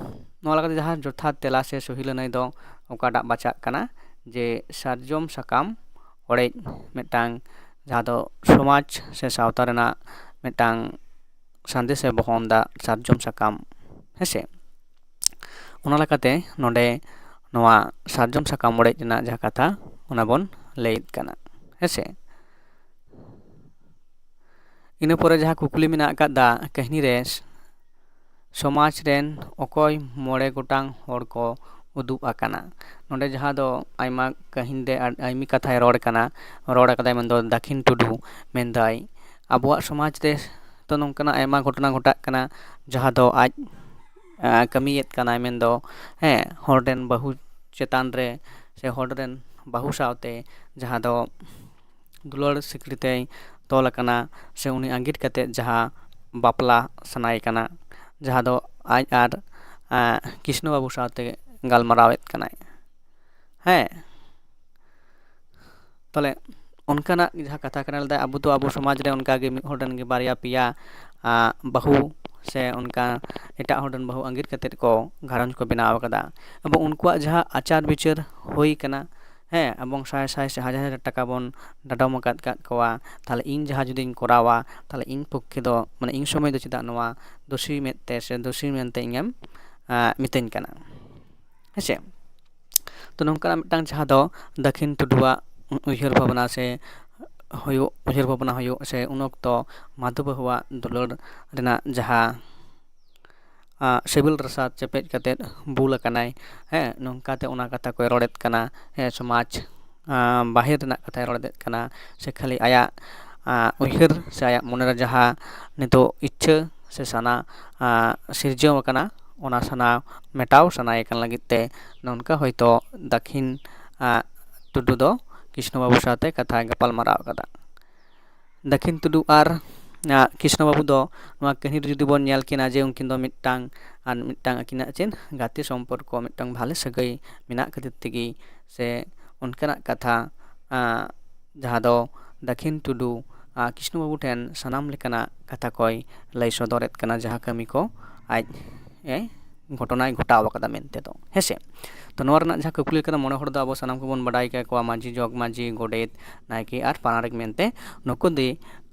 ᱱᱚᱣᱟ ᱞᱮᱠᱟᱛᱮ ᱡᱟᱦᱟᱸ ᱡᱚᱛᱷᱟᱛ ᱛᱮᱞᱟ ᱥᱮ ᱥᱚᱦᱤ ᱞᱟᱹᱱᱟᱹᱭ ᱫᱚ ᱚᱠᱟᱴᱟᱜ ᱵᱟᱪᱷᱟᱜ ᱠᱟᱱᱟ, ᱡᱮ ᱥᱟᱨᱡᱚᱢ ᱥᱟᱠᱟᱢ ᱚᱲᱮᱡ ᱢᱤᱫᱴᱟᱝ, ᱡᱟᱦᱟᱸ ᱫᱚ ᱥᱚᱢᱟᱡᱽ ᱥᱮ ᱥᱟᱶᱛᱟ ᱨᱮᱱᱟᱜ ᱢᱤᱫᱴᱟᱝ ᱥᱟᱸᱫᱮᱥ ᱮ ᱵᱚᱦᱚᱱ ᱮᱫᱟ, ᱥᱟᱨᱡᱚᱢ ᱥᱟᱠᱟᱢ, ᱦᱮᱸᱥᱮ᱾ ᱚᱱᱟ ᱞᱮᱠᱟᱛᱮ ᱱᱚᱰᱮ ᱱᱚᱣᱟ ᱥᱟᱨᱡᱚᱢ ᱥᱟᱠᱟᱢ ᱚᱲᱮᱡ ᱨᱮᱱᱟᱜ ᱡᱟᱦᱟᱸ ᱠᱟᱛᱷᱟ, ᱚᱱᱟ ᱵᱚᱱ ᱞᱟᱹᱭᱮᱫ ᱠᱟᱱᱟ, ᱦᱮᱸᱥᱮ᱾ ᱤᱱᱟᱹ ᱯᱚᱨᱮ ᱡᱟᱦᱟᱸ ᱠᱩᱠᱞᱤ ᱢᱮᱱᱟᱜ ᱟᱠᱟᱫᱟ ᱠᱟᱹᱦᱱᱤ ᱨᱮ, ᱥᱚᱢᱟᱡᱽ ᱨᱮᱱ ᱚᱠᱚᱭ ᱢᱚᱬᱮ ᱜᱚᱴᱟᱝ ᱦᱚᱲ ᱠᱚ ᱩᱫᱩᱜ ᱟᱠᱟᱱᱟ? ᱱᱚᱰᱮ ᱡᱟᱦᱟᱸ ᱫᱚ ᱟᱭᱢᱟ ᱠᱟᱹᱦᱱᱤ ᱨᱮ, ᱟᱭᱢᱟ ᱠᱟᱛᱷᱟᱭ ᱨᱚᱲ ᱠᱟᱱᱟ, ᱨᱚᱲ ᱟᱠᱟᱫᱟᱭ, ᱢᱮᱱᱫᱚ ᱫᱟᱹᱠᱷᱤᱱ ᱴᱩᱰᱩ ᱢᱮᱱᱫᱟᱭ, ᱟᱵᱚᱣᱟᱜ ᱥᱚᱢᱟᱡᱽ ᱨᱮ ᱛᱚ ᱱᱚᱝᱠᱟᱱᱟᱜ ᱟᱭᱢᱟ ᱜᱷᱚᱴᱚᱱᱟ ᱜᱷᱚᱴᱟᱜ ᱠᱟᱱᱟ, ᱡᱟᱦᱟᱸ ᱫᱚ ᱟᱡ, ᱟ, ᱠᱟᱹᱢᱤᱭᱮᱫ ᱠᱟᱱᱟᱭ, ᱢᱮᱱᱫᱚ, ᱦᱮᱸ, ᱦᱚᱲ ᱨᱮᱱ ᱵᱟᱹᱦᱩ ᱪᱮᱛᱟᱱ ᱨᱮ ᱥᱮ ᱦᱚᱲ ᱨᱮᱱ ᱵᱟᱹᱦᱩ ᱥᱟᱶᱛᱮ ᱡᱟᱦᱟᱸ ᱫᱚ ᱫᱩᱞᱟᱹᱲ ᱥᱤᱠᱲᱤ ᱛᱮᱭ ᱛᱚᱞ ᱟᱠᱟᱱᱟ, ᱥᱮ ᱩᱱᱤ ᱟᱸᱜᱤᱨ ᱠᱟᱛᱮᱫ ᱡᱟᱦᱟᱸ ᱵᱟᱯᱞᱟ ᱥᱟᱱᱟᱭᱮ ᱠᱟᱱᱟ, ᱡᱟᱦᱟᱸ ᱫᱚ ᱟᱡ ᱟᱨ, ᱮᱸ, ᱠᱨᱤᱥᱱᱚ ᱵᱟᱹᱵᱩ ᱥᱟᱶᱛᱮ ᱜᱟᱞᱢᱟᱨᱟᱣᱮᱫ ᱠᱟᱱᱟᱭ᱾ ᱦᱮᱸ, ᱛᱟᱦᱞᱮ ᱚᱱᱠᱟᱱᱟᱜ ᱡᱟᱦᱟᱸ ᱠᱟᱛᱷᱟ ᱠᱟᱱᱟ, ᱞᱟᱹᱭᱫᱟᱭ, ᱟᱵᱚ ᱫᱚ ᱟᱵᱚ ᱥᱚᱢᱟᱡᱽ ᱨᱮ ᱚᱱᱠᱟᱜᱮ ᱢᱤᱫ ᱦᱚᱲ ᱨᱮᱱ ᱜᱮ ᱵᱟᱨᱭᱟ ᱯᱮᱭᱟ, ᱟ, ᱵᱟᱹᱦᱩ ᱥᱮ ᱚᱱᱠᱟ ᱮᱴᱟᱜ ᱦᱚᱲ ᱨᱮᱱ ᱵᱟᱹᱦᱩ ᱟᱸᱜᱤᱨ ᱠᱟᱛᱮᱫ ᱠᱚ ᱜᱷᱟᱨᱚᱸᱡᱽ ᱠᱚ ᱵᱮᱱᱟᱣ ᱟᱠᱟᱫᱟ᱾ ᱮᱵᱚᱝ ᱩᱱᱠᱩᱣᱟᱜ ᱡᱟᱦᱟᱸ ᱟᱪᱟᱨ ᱵᱤᱪᱟᱹᱨ ᱦᱩᱭ ᱠᱟᱱᱟ, ᱦᱮᱸ, ᱮᱵᱚᱝ ᱥᱟᱭ ᱥᱟᱭ ᱥᱮ ᱦᱟᱡᱟᱨ ᱦᱟᱡᱟᱨ ᱴᱟᱠᱟ ᱵᱚᱱ ᱰᱟᱰᱚᱢ ᱟᱠᱟᱫ ᱠᱟᱫ ᱠᱚᱣᱟ, ᱛᱟᱦᱚᱞᱮ ᱤᱧ ᱡᱟᱦᱟᱸ ᱡᱩᱫᱤᱧ ᱠᱚᱨᱟᱣᱟ, ᱛᱟᱦᱚᱞᱮ ᱤᱧ ᱯᱚᱠᱠᱷᱮ ᱫᱚ, ᱢᱟᱱᱮ, ᱤᱧ ᱥᱚᱢᱚᱭ ᱫᱚ ᱪᱮᱫᱟᱜ ᱱᱚᱣᱟ ᱫᱳᱥᱤ ᱢᱮᱱᱛᱮ ᱥᱮ ᱫᱳᱥᱤ ᱢᱮᱱᱛᱮ ᱤᱧᱮᱢ, ᱟᱸ, ᱢᱤᱛᱟᱹᱧ ᱠᱟᱱᱟ? ᱦᱮᱸᱥᱮ? ᱛᱚ, ᱱᱚᱝᱠᱟᱱᱟᱜ ᱢᱤᱫᱴᱟᱝ ᱡᱟᱦᱟᱸ ᱫᱚ ᱫᱟᱹᱠᱷᱤᱱ ᱴᱩᱰᱩᱣᱟᱜ ᱩᱭᱦᱟᱹᱨ ᱵᱷᱟᱵᱽᱱᱟ ᱥᱮ ᱦᱩᱭᱩᱜ, ᱩᱭᱦᱟᱹᱨ ᱵᱷᱟᱵᱽᱱᱟ ᱦᱩᱭᱩᱜ ᱥᱮ ᱩᱱ ᱚᱠᱛᱚ ᱢᱟᱫᱷᱩ ᱵᱟᱹᱦᱩᱣᱟᱜ ᱫᱩᱞᱟᱹᱲ ᱨᱮᱱᱟᱜ ᱡᱟᱦᱟᱸ, ᱟᱸ, ᱥᱤᱵᱤᱞ ᱨᱟᱥᱟ ᱪᱮᱯᱮᱡ ᱠᱟᱛᱮᱫ ᱵᱩᱞ ᱟᱠᱟᱱᱟᱭ, ᱦᱮᱸ, ᱱᱚᱝᱠᱟᱛᱮ ᱚᱱᱟ ᱠᱟᱛᱷᱟ ᱠᱚᱭ ᱨᱚᱲᱮᱫ ᱠᱟᱱᱟ, ᱦᱮᱸ, ᱥᱚᱢᱟᱡᱽ, ᱟᱸ, ᱵᱟᱦᱮᱨ ᱨᱮᱱᱟᱜ ᱠᱟᱛᱷᱟᱭ ᱨᱚᱲᱮᱫ ᱠᱟᱱᱟ, ᱥᱮ ᱠᱷᱟᱹᱞᱤ ᱟᱭᱟᱜ, ᱟᱸ, ᱩᱭᱦᱟᱹᱨ ᱥᱮ ᱟᱭᱟᱜ ᱢᱚᱱᱮᱨᱮ ᱡᱟᱦᱟᱸ ᱱᱤᱛᱚᱜ ᱤᱪᱪᱷᱟᱹ ᱥᱮ ᱥᱟᱱᱟ, ᱟᱸ, ᱥᱤᱨᱡᱟᱹᱣ ᱟᱠᱟᱱᱟ, ᱚᱱᱟ ᱥᱟᱱᱟ ᱢᱮᱴᱟᱣ ᱥᱟᱱᱟᱭᱮ ᱠᱟᱱ ᱞᱟᱹᱜᱤᱫ ᱛᱮ ᱱᱚᱝᱠᱟ ᱦᱚᱭᱛᱳ ᱫᱟᱹᱠᱷᱤᱱ, ᱟᱸ, ᱴᱩᱰᱩ ᱫᱚ ᱠᱨᱤᱥᱱᱚ ᱵᱟᱹᱵᱩ ᱥᱟᱶᱛᱮ ᱠᱟᱛᱷᱟᱭ ᱜᱟᱯᱟᱞ ᱢᱟᱨᱟᱣ ᱟᱠᱟᱫᱟ᱾ ᱫᱟᱹᱠᱷᱤᱱ ᱴᱩᱰᱩ ᱟᱨ, ᱟᱸ, ᱠᱨᱤᱥᱱᱚ ᱵᱟᱹᱵᱩ ᱫᱚ ᱱᱚᱣᱟ ᱠᱟᱹᱦᱱᱤ ᱨᱮ ᱡᱩᱫᱤ ᱵᱚᱱ ᱧᱮᱞ ᱠᱤᱱᱟ ᱡᱮ ᱩᱱᱠᱤᱱ ᱫᱚ ᱢᱤᱫᱴᱟᱝ ᱟᱨ ᱢᱤᱫᱴᱟᱝ ᱟᱹᱠᱤᱱᱟᱜ ᱪᱮᱫ ᱜᱟᱛᱮ ᱥᱚᱢᱯᱚᱨᱠᱚ, ᱢᱤᱫᱴᱟᱝ ᱵᱷᱟᱞᱮ ᱥᱟᱹᱜᱟᱹᱭ ᱢᱮᱱᱟᱜ ᱠᱷᱟᱹᱛᱤᱨ ᱛᱮᱜᱮ ᱥᱮ ᱚᱱᱠᱟᱱᱟᱜ ᱠᱟᱛᱷᱟ, ᱟᱸ, ᱡᱟᱦᱟᱸ ᱫᱚ ᱫᱟᱹᱠᱷᱤᱱ ᱴᱩᱰᱩ, ᱟᱸ, ᱠᱨᱤᱥᱱᱚ ᱵᱟᱹᱵᱩ ᱴᱷᱮᱱ ᱥᱟᱱᱟᱢ ᱞᱮᱠᱟᱱᱟᱜ ᱠᱟᱛᱷᱟ ᱠᱚᱭ ᱞᱟᱹᱭ ᱥᱚᱫᱚᱨᱮᱫ ᱠᱟᱱᱟ, ᱡᱟᱦᱟᱸ ᱠᱟᱹᱢᱤ ᱠᱚ ᱟᱡ ᱮ ᱜᱷᱚᱴᱚᱱᱟᱭ ᱜᱷᱚᱴᱟᱣ ᱟᱠᱟᱫᱟ ᱢᱮᱱᱛᱮ ᱫᱚ, ᱦᱮᱸᱥᱮ? ᱛᱚ, ᱱᱚᱣᱟ ᱨᱮᱱᱟᱜ ᱡᱟᱦᱟᱸ ᱠᱩᱠᱞᱤ ᱠᱟᱱᱟ, ᱢᱚᱬᱮ ᱦᱚᱲ ᱫᱚ ᱟᱵᱚ ᱥᱟᱱᱟᱢ ᱠᱚᱵᱚᱱ ᱵᱟᱰᱟᱭ ᱠᱟᱠᱚᱣᱟ, ᱢᱟᱹᱡᱷᱤ, ᱡᱚᱜᱽ ᱢᱟᱹᱡᱷᱤ, ᱜᱚᱰᱮᱛ, ᱱᱟᱭᱠᱮ ᱟᱨ ᱯᱟᱨᱟᱱᱤᱠ ᱢᱮᱱᱛᱮ᱾ ᱱᱩᱠᱩ ᱫᱚ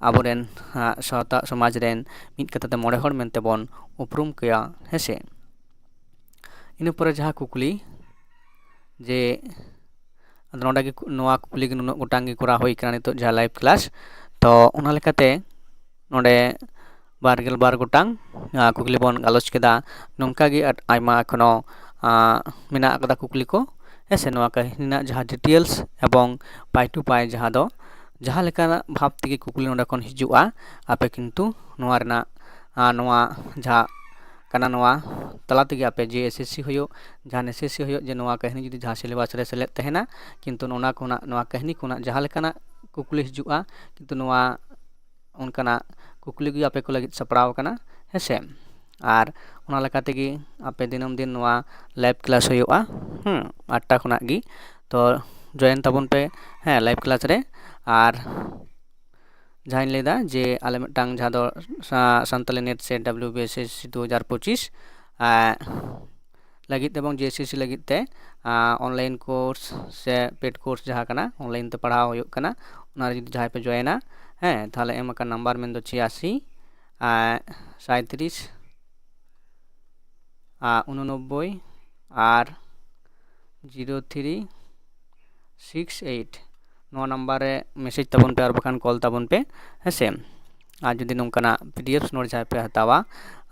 ᱟᱵᱚᱨᱮᱱ, ᱟᱸ, ᱥᱟᱶᱛᱟ ᱥᱚᱢᱟᱡᱽ ᱨᱮᱱ ᱢᱤᱫ ᱠᱟᱛᱷᱟ ᱛᱮ ᱢᱚᱬᱮ ᱦᱚᱲ ᱢᱮᱱᱛᱮ ᱵᱚᱱ ᱩᱯᱨᱩᱢ ᱠᱚᱣᱟ, ᱦᱮᱸᱥᱮ? ᱤᱱᱟᱹ ᱯᱚᱨᱮ ᱡᱟᱦᱟᱸ ᱠᱩᱠᱞᱤ ᱡᱮ, ᱟᱫᱚ ᱱᱚᱰᱮ ᱜᱮ ᱠᱩ-, ᱱᱚᱣᱟ ᱠᱩᱠᱞᱤ ᱜᱮ ᱱᱩᱱᱟᱹᱜ ᱜᱚᱴᱟᱝ ᱜᱮ ᱠᱚᱨᱟᱣ ᱦᱩᱭ ᱠᱟᱱᱟ ᱱᱤᱛᱚᱜ ᱡᱟᱦᱟᱸ live class᱾ ᱛᱚ, ᱚᱱᱟ ᱞᱮᱠᱟᱛᱮ ᱱᱚᱰᱮ ᱵᱟᱨ ᱜᱮᱞ ᱵᱟᱨ ᱜᱚᱴᱟᱝ, ᱟᱸ, ᱠᱩᱠᱞᱤ ᱵᱚᱱ ᱜᱟᱞᱚᱪ ᱠᱮᱫᱟ᱾ ᱱᱚᱝᱠᱟ ᱜᱮ ᱟᱴ-, ᱟᱭᱢᱟ ᱮᱠᱷᱚᱱᱳ, ᱟᱸ, ᱢᱮᱱᱟᱜ ᱟᱠᱟᱫᱟ ᱠᱩᱠᱞᱤ ᱠᱚ, ᱦᱮᱸ ᱥᱮ? ᱱᱚᱣᱟ ᱠᱟᱹᱦᱱᱤ ᱨᱮᱱᱟᱜ ᱡᱟᱦᱟᱸ details ᱮᱵᱚᱝ pie to pie ᱡᱟᱦᱟᱸ ᱫᱚ ᱡᱟᱦᱟᱸ ᱞᱮᱠᱟᱱᱟᱜ ᱵᱷᱟᱵᱽ ᱛᱮᱜᱮ ᱠᱩᱠᱞᱤ ᱱᱚᱰᱮ ᱠᱷᱚᱱ ᱦᱤᱡᱩᱜᱼᱟ, ᱟᱯᱮ ᱠᱤᱱᱛᱩ ᱱᱚᱣᱟ ᱨᱮᱱᱟᱜ, ᱟᱸ, ᱱᱚᱣᱟ ᱡᱟᱦᱟᱸ ᱠᱟᱱᱟ, ᱱᱚᱣᱟ ᱛᱟᱞᱟ ᱛᱮᱜᱮ ᱟᱯᱮ ᱡᱮ SSC ᱦᱩᱭᱩᱜ, ᱡᱟᱦᱟᱱ SSC ᱦᱩᱭᱩᱜ, ᱡᱮ ᱱᱚᱣᱟ ᱠᱟᱹᱦᱱᱤ ᱡᱩᱫᱤ ᱡᱟᱦᱟᱸ syllabus ᱨᱮ ᱥᱮᱞᱮᱫ ᱛᱟᱦᱮᱱᱟ, ᱠᱤᱱᱛᱩ ᱚᱱᱟ ᱠᱷᱚᱱᱟᱜ, ᱱᱚᱣᱟ ᱠᱟᱹᱦᱱᱤ ᱠᱷᱚᱱᱟᱜ ᱡᱟᱦᱟᱸ ᱞᱮᱠᱟᱱᱟᱜ ᱠᱩᱠᱞᱤ ᱦᱤᱡᱩᱜᱼᱟ, ᱠᱤᱱᱛᱩ ᱱᱚᱣᱟ ᱚᱱᱠᱟᱱᱟᱜ ᱠᱩᱠᱞᱤ ᱜᱮ ᱟᱯᱮ ᱠᱚ ᱞᱟᱹᱜᱤᱫ ᱥᱟᱯᱲᱟᱣ ᱟᱠᱟᱱᱟ, ᱦᱮᱸ ᱥᱮ? ᱟᱨ ᱚᱱᱟ ᱞᱮᱠᱟ ᱛᱮᱜᱮ ᱟᱯᱮ ᱫᱤᱱᱟᱹᱢ ᱫᱤᱱ ᱱᱚᱣᱟ live class ᱦᱩᱭᱩᱜᱼᱟ, ᱦᱩᱸ, ᱟᱴ ᱴᱟ ᱠᱷᱚᱱᱟᱜ ᱜᱮ᱾ ᱛᱚ, join ᱛᱟᱵᱚᱱ ᱯᱮ, ᱦᱮᱸ, live class ᱨᱮ᱾ ᱟᱨ ᱡᱟᱦᱟᱸᱧ ᱞᱟᱹᱭᱫᱟ ᱡᱮ ᱟᱞᱮ ᱢᱤᱫᱴᱟᱝ ᱡᱟᱦᱟᱸ ᱫᱚ ᱥᱟ-, ᱥᱟᱱᱛᱟᱞᱤ NET SET WBSSC ᱫᱩ ᱦᱟᱡᱟᱨ ᱯᱚᱸᱪᱤᱥ, ᱟᱸ, ᱞᱟᱹᱜᱤᱫ ᱮᱵᱚᱝ ᱡᱮ ᱮᱥ ᱮᱥ ᱥᱤ ᱞᱟᱹᱜᱤᱫ ᱛᱮ ᱚᱱᱞᱟᱭᱤᱱ ᱠᱳᱨᱥ ᱥᱮ ᱯᱮᱰ ᱠᱳᱨᱥ ᱡᱟᱦᱟᱸ ᱠᱟᱱᱟ, ᱚᱱᱞᱟᱭᱤᱱ ᱛᱮ ᱯᱟᱲᱦᱟᱣ ᱦᱩᱭᱩᱜ ᱠᱟᱱᱟ, ᱚᱱᱟ ᱨᱮ ᱡᱩᱫᱤ ᱡᱟᱦᱟᱸᱭ ᱯᱮ ᱡᱚᱭᱮᱱᱟ, ᱦᱮᱸ, ᱛᱟᱦᱚᱞᱮ ᱮᱢ ᱟᱠᱟᱱ ᱱᱟᱢᱵᱟᱨ ᱢᱮᱱᱫᱚ ᱪᱷᱤᱭᱟᱥᱤ ᱥᱟᱸᱭᱛᱨᱤᱥ ᱩᱱᱚᱱᱚᱵᱵᱳᱭ ᱟᱨ ᱡᱤᱨᱳ ᱛᱷᱨᱤ ᱥᱤᱠᱥ ᱮᱭᱤᱴ, ᱱᱚᱣᱟ ᱱᱟᱢᱵᱟᱨ ᱨᱮ ᱢᱮᱥᱮᱡᱽ ᱛᱟᱵᱚᱱ ᱯᱮ ᱟᱨ ᱵᱟᱠᱷᱟᱱ ᱠᱚᱞ ᱛᱟᱵᱚᱱ ᱯᱮ, ᱦᱮᱸ ᱥᱮ᱾ ᱟᱨ ᱡᱩᱫᱤ ᱱᱚᱝᱠᱟᱱᱟᱜ ᱯᱤ ᱰᱤ ᱮᱯᱷ ᱱᱳᱴ ᱡᱟᱦᱟᱸᱭ ᱯᱮ ᱦᱟᱛᱟᱣᱟ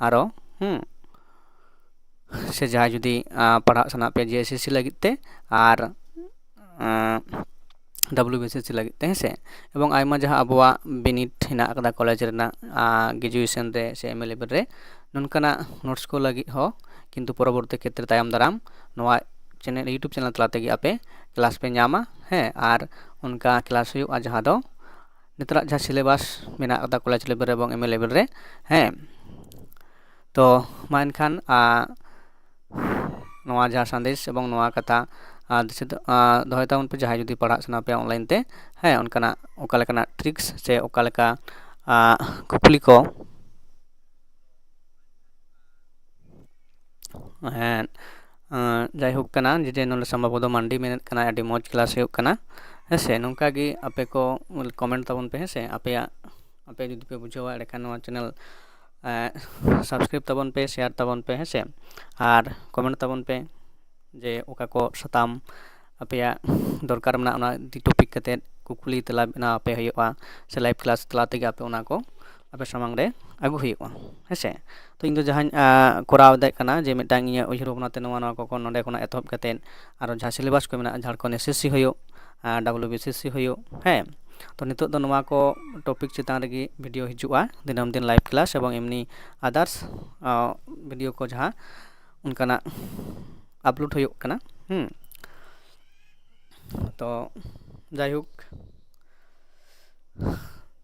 ᱟᱨᱚ, ᱦᱩᱸ, ᱥᱮ ᱡᱟᱦᱟᱸᱭ ᱡᱩᱫᱤ ᱯᱟᱲᱦᱟᱜ ᱥᱟᱱᱟ ᱯᱮᱭᱟ ᱡᱮ ᱮᱥ ᱮᱥ ᱥᱤ ᱞᱟᱹᱜᱤᱫ ᱛᱮ ᱟᱨ W B S S C ᱞᱟᱹᱜᱤᱫ ᱛᱮ, ᱦᱮᱸ ᱥᱮ, ᱮᱵᱚᱝ ᱟᱭᱢᱟ ᱡᱟᱦᱟᱸ ᱟᱵᱚᱣᱟᱜ ᱵᱤᱱᱤᱰ ᱦᱮᱱᱟᱜ ᱟᱠᱟᱫᱟ ᱠᱚᱞᱮᱡᱽ ᱨᱮᱱᱟᱜ ᱜᱨᱮᱡᱩᱭᱮᱥᱚᱱ ᱨᱮ ᱥᱮ ᱮᱢ ᱮ ᱞᱮᱵᱮᱞ ᱨᱮ, ᱱᱚᱝᱠᱟᱱᱟᱜ ᱱᱳᱴᱥ ᱠᱚ ᱞᱟᱹᱜᱤᱫ ᱦᱚᱸ ᱠᱤᱱᱛᱩ ᱯᱚᱨᱚᱵᱚᱨᱛᱤ ᱠᱷᱮᱛᱨᱮ ᱛᱟᱭᱚᱢ ᱫᱟᱨᱟᱢ ᱱᱚᱣᱟ ᱪᱮᱱᱮᱞ, ᱤᱭᱩᱴᱩᱵᱽ ᱪᱮᱱᱮᱞ ᱛᱟᱞᱟ ᱛᱮᱜᱮ ᱟᱯᱮ ᱠᱞᱟᱥ ᱯᱮ ᱧᱟᱢᱟ, ᱦᱮᱸ᱾ ᱟᱨ ᱚᱱᱠᱟ ᱠᱞᱟᱥ ᱦᱩᱭᱩᱜᱼᱟ ᱡᱟᱦᱟᱸ ᱫᱚ ᱱᱮᱛᱟᱨᱟᱜ ᱡᱟᱦᱟᱸ ᱥᱤᱞᱮᱵᱟᱥ ᱢᱮᱱᱟᱜ ᱟᱠᱟᱫᱟ ᱠᱚᱞᱮᱡᱽ ᱞᱮᱵᱮᱞ ᱨᱮ ᱮᱵᱚᱝ ᱮᱢ ᱮ ᱞᱮᱵᱮᱞ ᱨᱮ, ᱦᱮᱸ᱾ ᱛᱚ ᱢᱟ ᱮᱱᱠᱷᱟᱱ ᱱᱚᱣᱟ ᱡᱟᱦᱟᱸ ᱥᱟᱸᱫᱮᱥ ᱮᱵᱚᱝ ᱱᱚᱣᱟ ᱠᱟᱛᱷᱟ ᱫᱤᱥᱟᱹ ᱫᱚᱦᱚᱭ ᱛᱟᱵᱚᱱ ᱯᱮ, ᱡᱟᱦᱟᱸᱭ ᱡᱩᱫᱤ ᱯᱟᱲᱦᱟᱜ ᱥᱟᱱᱟ ᱯᱮᱭᱟ ᱚᱱᱞᱟᱭᱤᱱ ᱛᱮ, ᱦᱮᱸ, ᱚᱱᱠᱟᱱᱟᱜ ᱚᱠᱟ ᱞᱮᱠᱟᱱᱟᱜ ᱴᱨᱤᱠᱥ ᱥᱮ ᱚᱠᱟ ᱞᱮᱠᱟ ᱠᱩᱠᱞᱤ ᱠᱚ, ᱦᱮᱸ, ᱡᱟᱭᱦᱳᱠ ᱠᱟᱱᱟ, ᱡᱮ ᱱᱚᱰᱮ ᱥᱟᱢᱵᱟᱵᱚᱫᱚ ᱢᱟᱱᱰᱤ ᱢᱮᱱᱮᱫ ᱠᱟᱱᱟ, ᱟᱹᱰᱤ ᱢᱚᱡᱽ ᱠᱞᱟᱥ ᱦᱩᱭᱩᱜ ᱠᱟᱱᱟ, ᱦᱮᱸ ᱥᱮ᱾ ᱱᱚᱝᱠᱟ ᱜᱮ ᱟᱯᱮ ᱠᱚ ᱠᱚᱢᱮᱱᱴ ᱛᱟᱵᱚᱱ ᱯᱮ, ᱦᱮᱸ ᱥᱮ᱾ ᱟᱯᱮᱭᱟᱜ, ᱟᱯᱮ ᱡᱩᱫᱤ ᱯᱮ ᱵᱩᱡᱷᱟᱹᱣᱟ, ᱮᱸᱰᱮᱠᱷᱟᱱ ᱱᱚᱣᱟ ᱪᱮᱱᱮᱞ ᱥᱟᱵᱥᱠᱨᱟᱭᱤᱵ ᱛᱟᱵᱚᱱ ᱯᱮ, ᱥᱮᱭᱟᱨ ᱛᱟᱵᱚᱱ ᱯᱮ, ᱦᱮᱸ ᱥᱮ, ᱟᱨ ᱠᱚᱢᱮᱱᱴ ᱛᱟᱵᱚᱱ ᱯᱮ ᱡᱮ ᱚᱠᱟ ᱠᱚ ᱥᱟᱛᱟᱢ ᱟᱯᱮᱭᱟᱜ ᱫᱚᱨᱠᱟᱨ ᱢᱮᱱᱟᱜᱼᱟ, ᱚᱱᱟ ᱤᱫᱤ ᱴᱚᱯᱤᱠ ᱠᱟᱛᱮᱫ ᱠᱩᱠᱞᱤ ᱛᱮᱞᱟ ᱵᱮᱱᱟᱣ ᱟᱯᱮ ᱦᱩᱭᱩᱜᱼᱟ, ᱥᱮ ᱞᱟᱭᱤᱵᱷ ᱠᱞᱟᱥ ᱛᱟᱞᱟ ᱛᱮᱜᱮ ᱟᱯᱮ ᱚᱱᱟ ᱠᱚ ᱟᱯᱮ ᱥᱟᱢᱟᱝ ᱨᱮ ᱟᱹᱜᱩ ᱦᱩᱭᱩᱜᱼᱟ, ᱦᱮᱸ ᱥᱮ᱾ ᱛᱚ ᱤᱧ ᱫᱚ ᱡᱟᱦᱟᱸᱧ ᱠᱚᱨᱟᱣ ᱮᱫ ᱠᱟᱱᱟ, ᱡᱮ ᱢᱤᱫᱴᱟᱝ ᱤᱧᱟᱹᱜ ᱩᱭᱦᱟᱹᱨ ᱵᱷᱟᱵᱽᱱᱟ ᱛᱮ ᱱᱚᱣᱟ, ᱱᱚᱣᱟ ᱠᱚ ᱱᱚᱰᱮ ᱠᱷᱚᱱᱟᱜ ᱮᱛᱚᱦᱚᱵ ᱠᱟᱛᱮᱫ ᱟᱨᱚ ᱡᱟᱦᱟᱸ ᱥᱤᱞᱮᱵᱟᱥ ᱠᱚ ᱢᱮᱱᱟᱜᱼᱟ, ᱡᱷᱟᱲᱠᱷᱚᱸᱰ ᱮᱥ ᱮᱥ ᱥᱤ ᱦᱩᱭᱩᱜ, ᱰᱟᱵᱽᱞᱤᱭᱩ ᱵᱤ ᱮᱥ ᱮᱥ ᱥᱤ ᱦᱩᱭᱩᱜ, ᱦᱮᱸ᱾ ᱛᱚ ᱱᱤᱛᱚᱜ ᱫᱚ ᱱᱚᱣᱟ ᱠᱚ ᱴᱚᱯᱤᱠ ᱪᱮᱛᱟᱱ ᱨᱮᱜᱮ ᱵᱷᱤᱰᱤᱭᱳ ᱦᱤᱡᱩᱜᱼᱟ, ᱫᱤᱱᱟᱹᱢ ᱫᱤᱱ ᱞᱟᱭᱤᱵᱷ ᱠᱞᱟᱥ ᱮᱵᱚᱝ ᱮᱢᱱᱤ ᱟᱫᱟᱨᱥ ᱵᱷᱤᱰᱤᱭᱳ ᱠᱚ ᱡᱟᱦᱟᱸ ᱚᱱᱠᱟᱱᱟᱜ ᱟᱯᱞᱳᱰ ᱦᱩᱭᱩᱜ ᱠᱟᱱᱟ, ᱦᱩᱸ᱾ ᱛᱚ ᱡᱟᱭᱦᱳᱠ,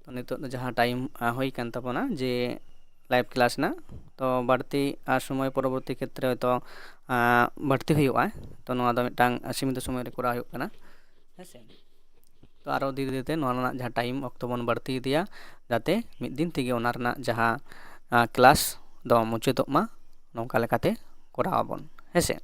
ᱛᱚ ᱱᱤᱛᱚᱜ ᱫᱚ ᱡᱟᱦᱟᱸ ᱴᱟᱭᱤᱢ ᱦᱩᱭ ᱠᱟᱱ ᱛᱟᱵᱚᱱᱟ ᱡᱮ ᱞᱟᱭᱤᱵᱷ ᱠᱞᱟᱥ ᱨᱮᱱᱟᱜ, ᱛᱚ ᱵᱟᱹᱲᱛᱤ ᱥᱚᱢᱚᱭ ᱯᱚᱨᱚᱵᱚᱨᱛᱤ ᱠᱷᱮᱛᱨᱮ ᱦᱚᱭᱛᱚ ᱵᱟᱹᱲᱛᱤ ᱦᱩᱭᱩᱜᱼᱟ᱾ ᱛᱚ ᱱᱚᱣᱟ ᱫᱚ ᱢᱤᱫᱴᱟᱝ ᱥᱤᱢᱤᱛᱚ ᱥᱚᱢᱚᱭ ᱨᱮ ᱠᱚᱨᱟᱣ ᱦᱩᱭᱩᱜ ᱠᱟᱱᱟ, ᱦᱮᱸ ᱥᱮ᱾ ᱛᱚ ᱟᱨᱚ ᱫᱷᱤᱨᱮ ᱫᱷᱤᱨᱮ ᱛᱮ ᱱᱚᱣᱟ ᱨᱮᱱᱟᱜ ᱡᱟᱦᱟᱸ ᱴᱟᱭᱤᱢ ᱚᱠᱛᱚ ᱵᱚᱱ ᱵᱟᱹᱲᱛᱤ ᱤᱫᱤᱭᱟ, ᱡᱟᱛᱮ ᱢᱤᱫ ᱫᱤᱱ ᱛᱮᱜᱮ ᱚᱱᱟ ᱨᱮᱱᱟᱜ ᱡᱟᱦᱟᱸ ᱠᱞᱟᱥ ᱫᱚ ᱢᱩᱪᱟᱹᱫᱚᱜ ᱢᱟ, ᱱᱚᱝᱠᱟ ᱞᱮᱠᱟᱛᱮ ᱠᱚᱨᱟᱣ ᱟᱵᱚᱱ᱾ ᱦᱮᱸᱥᱮ᱾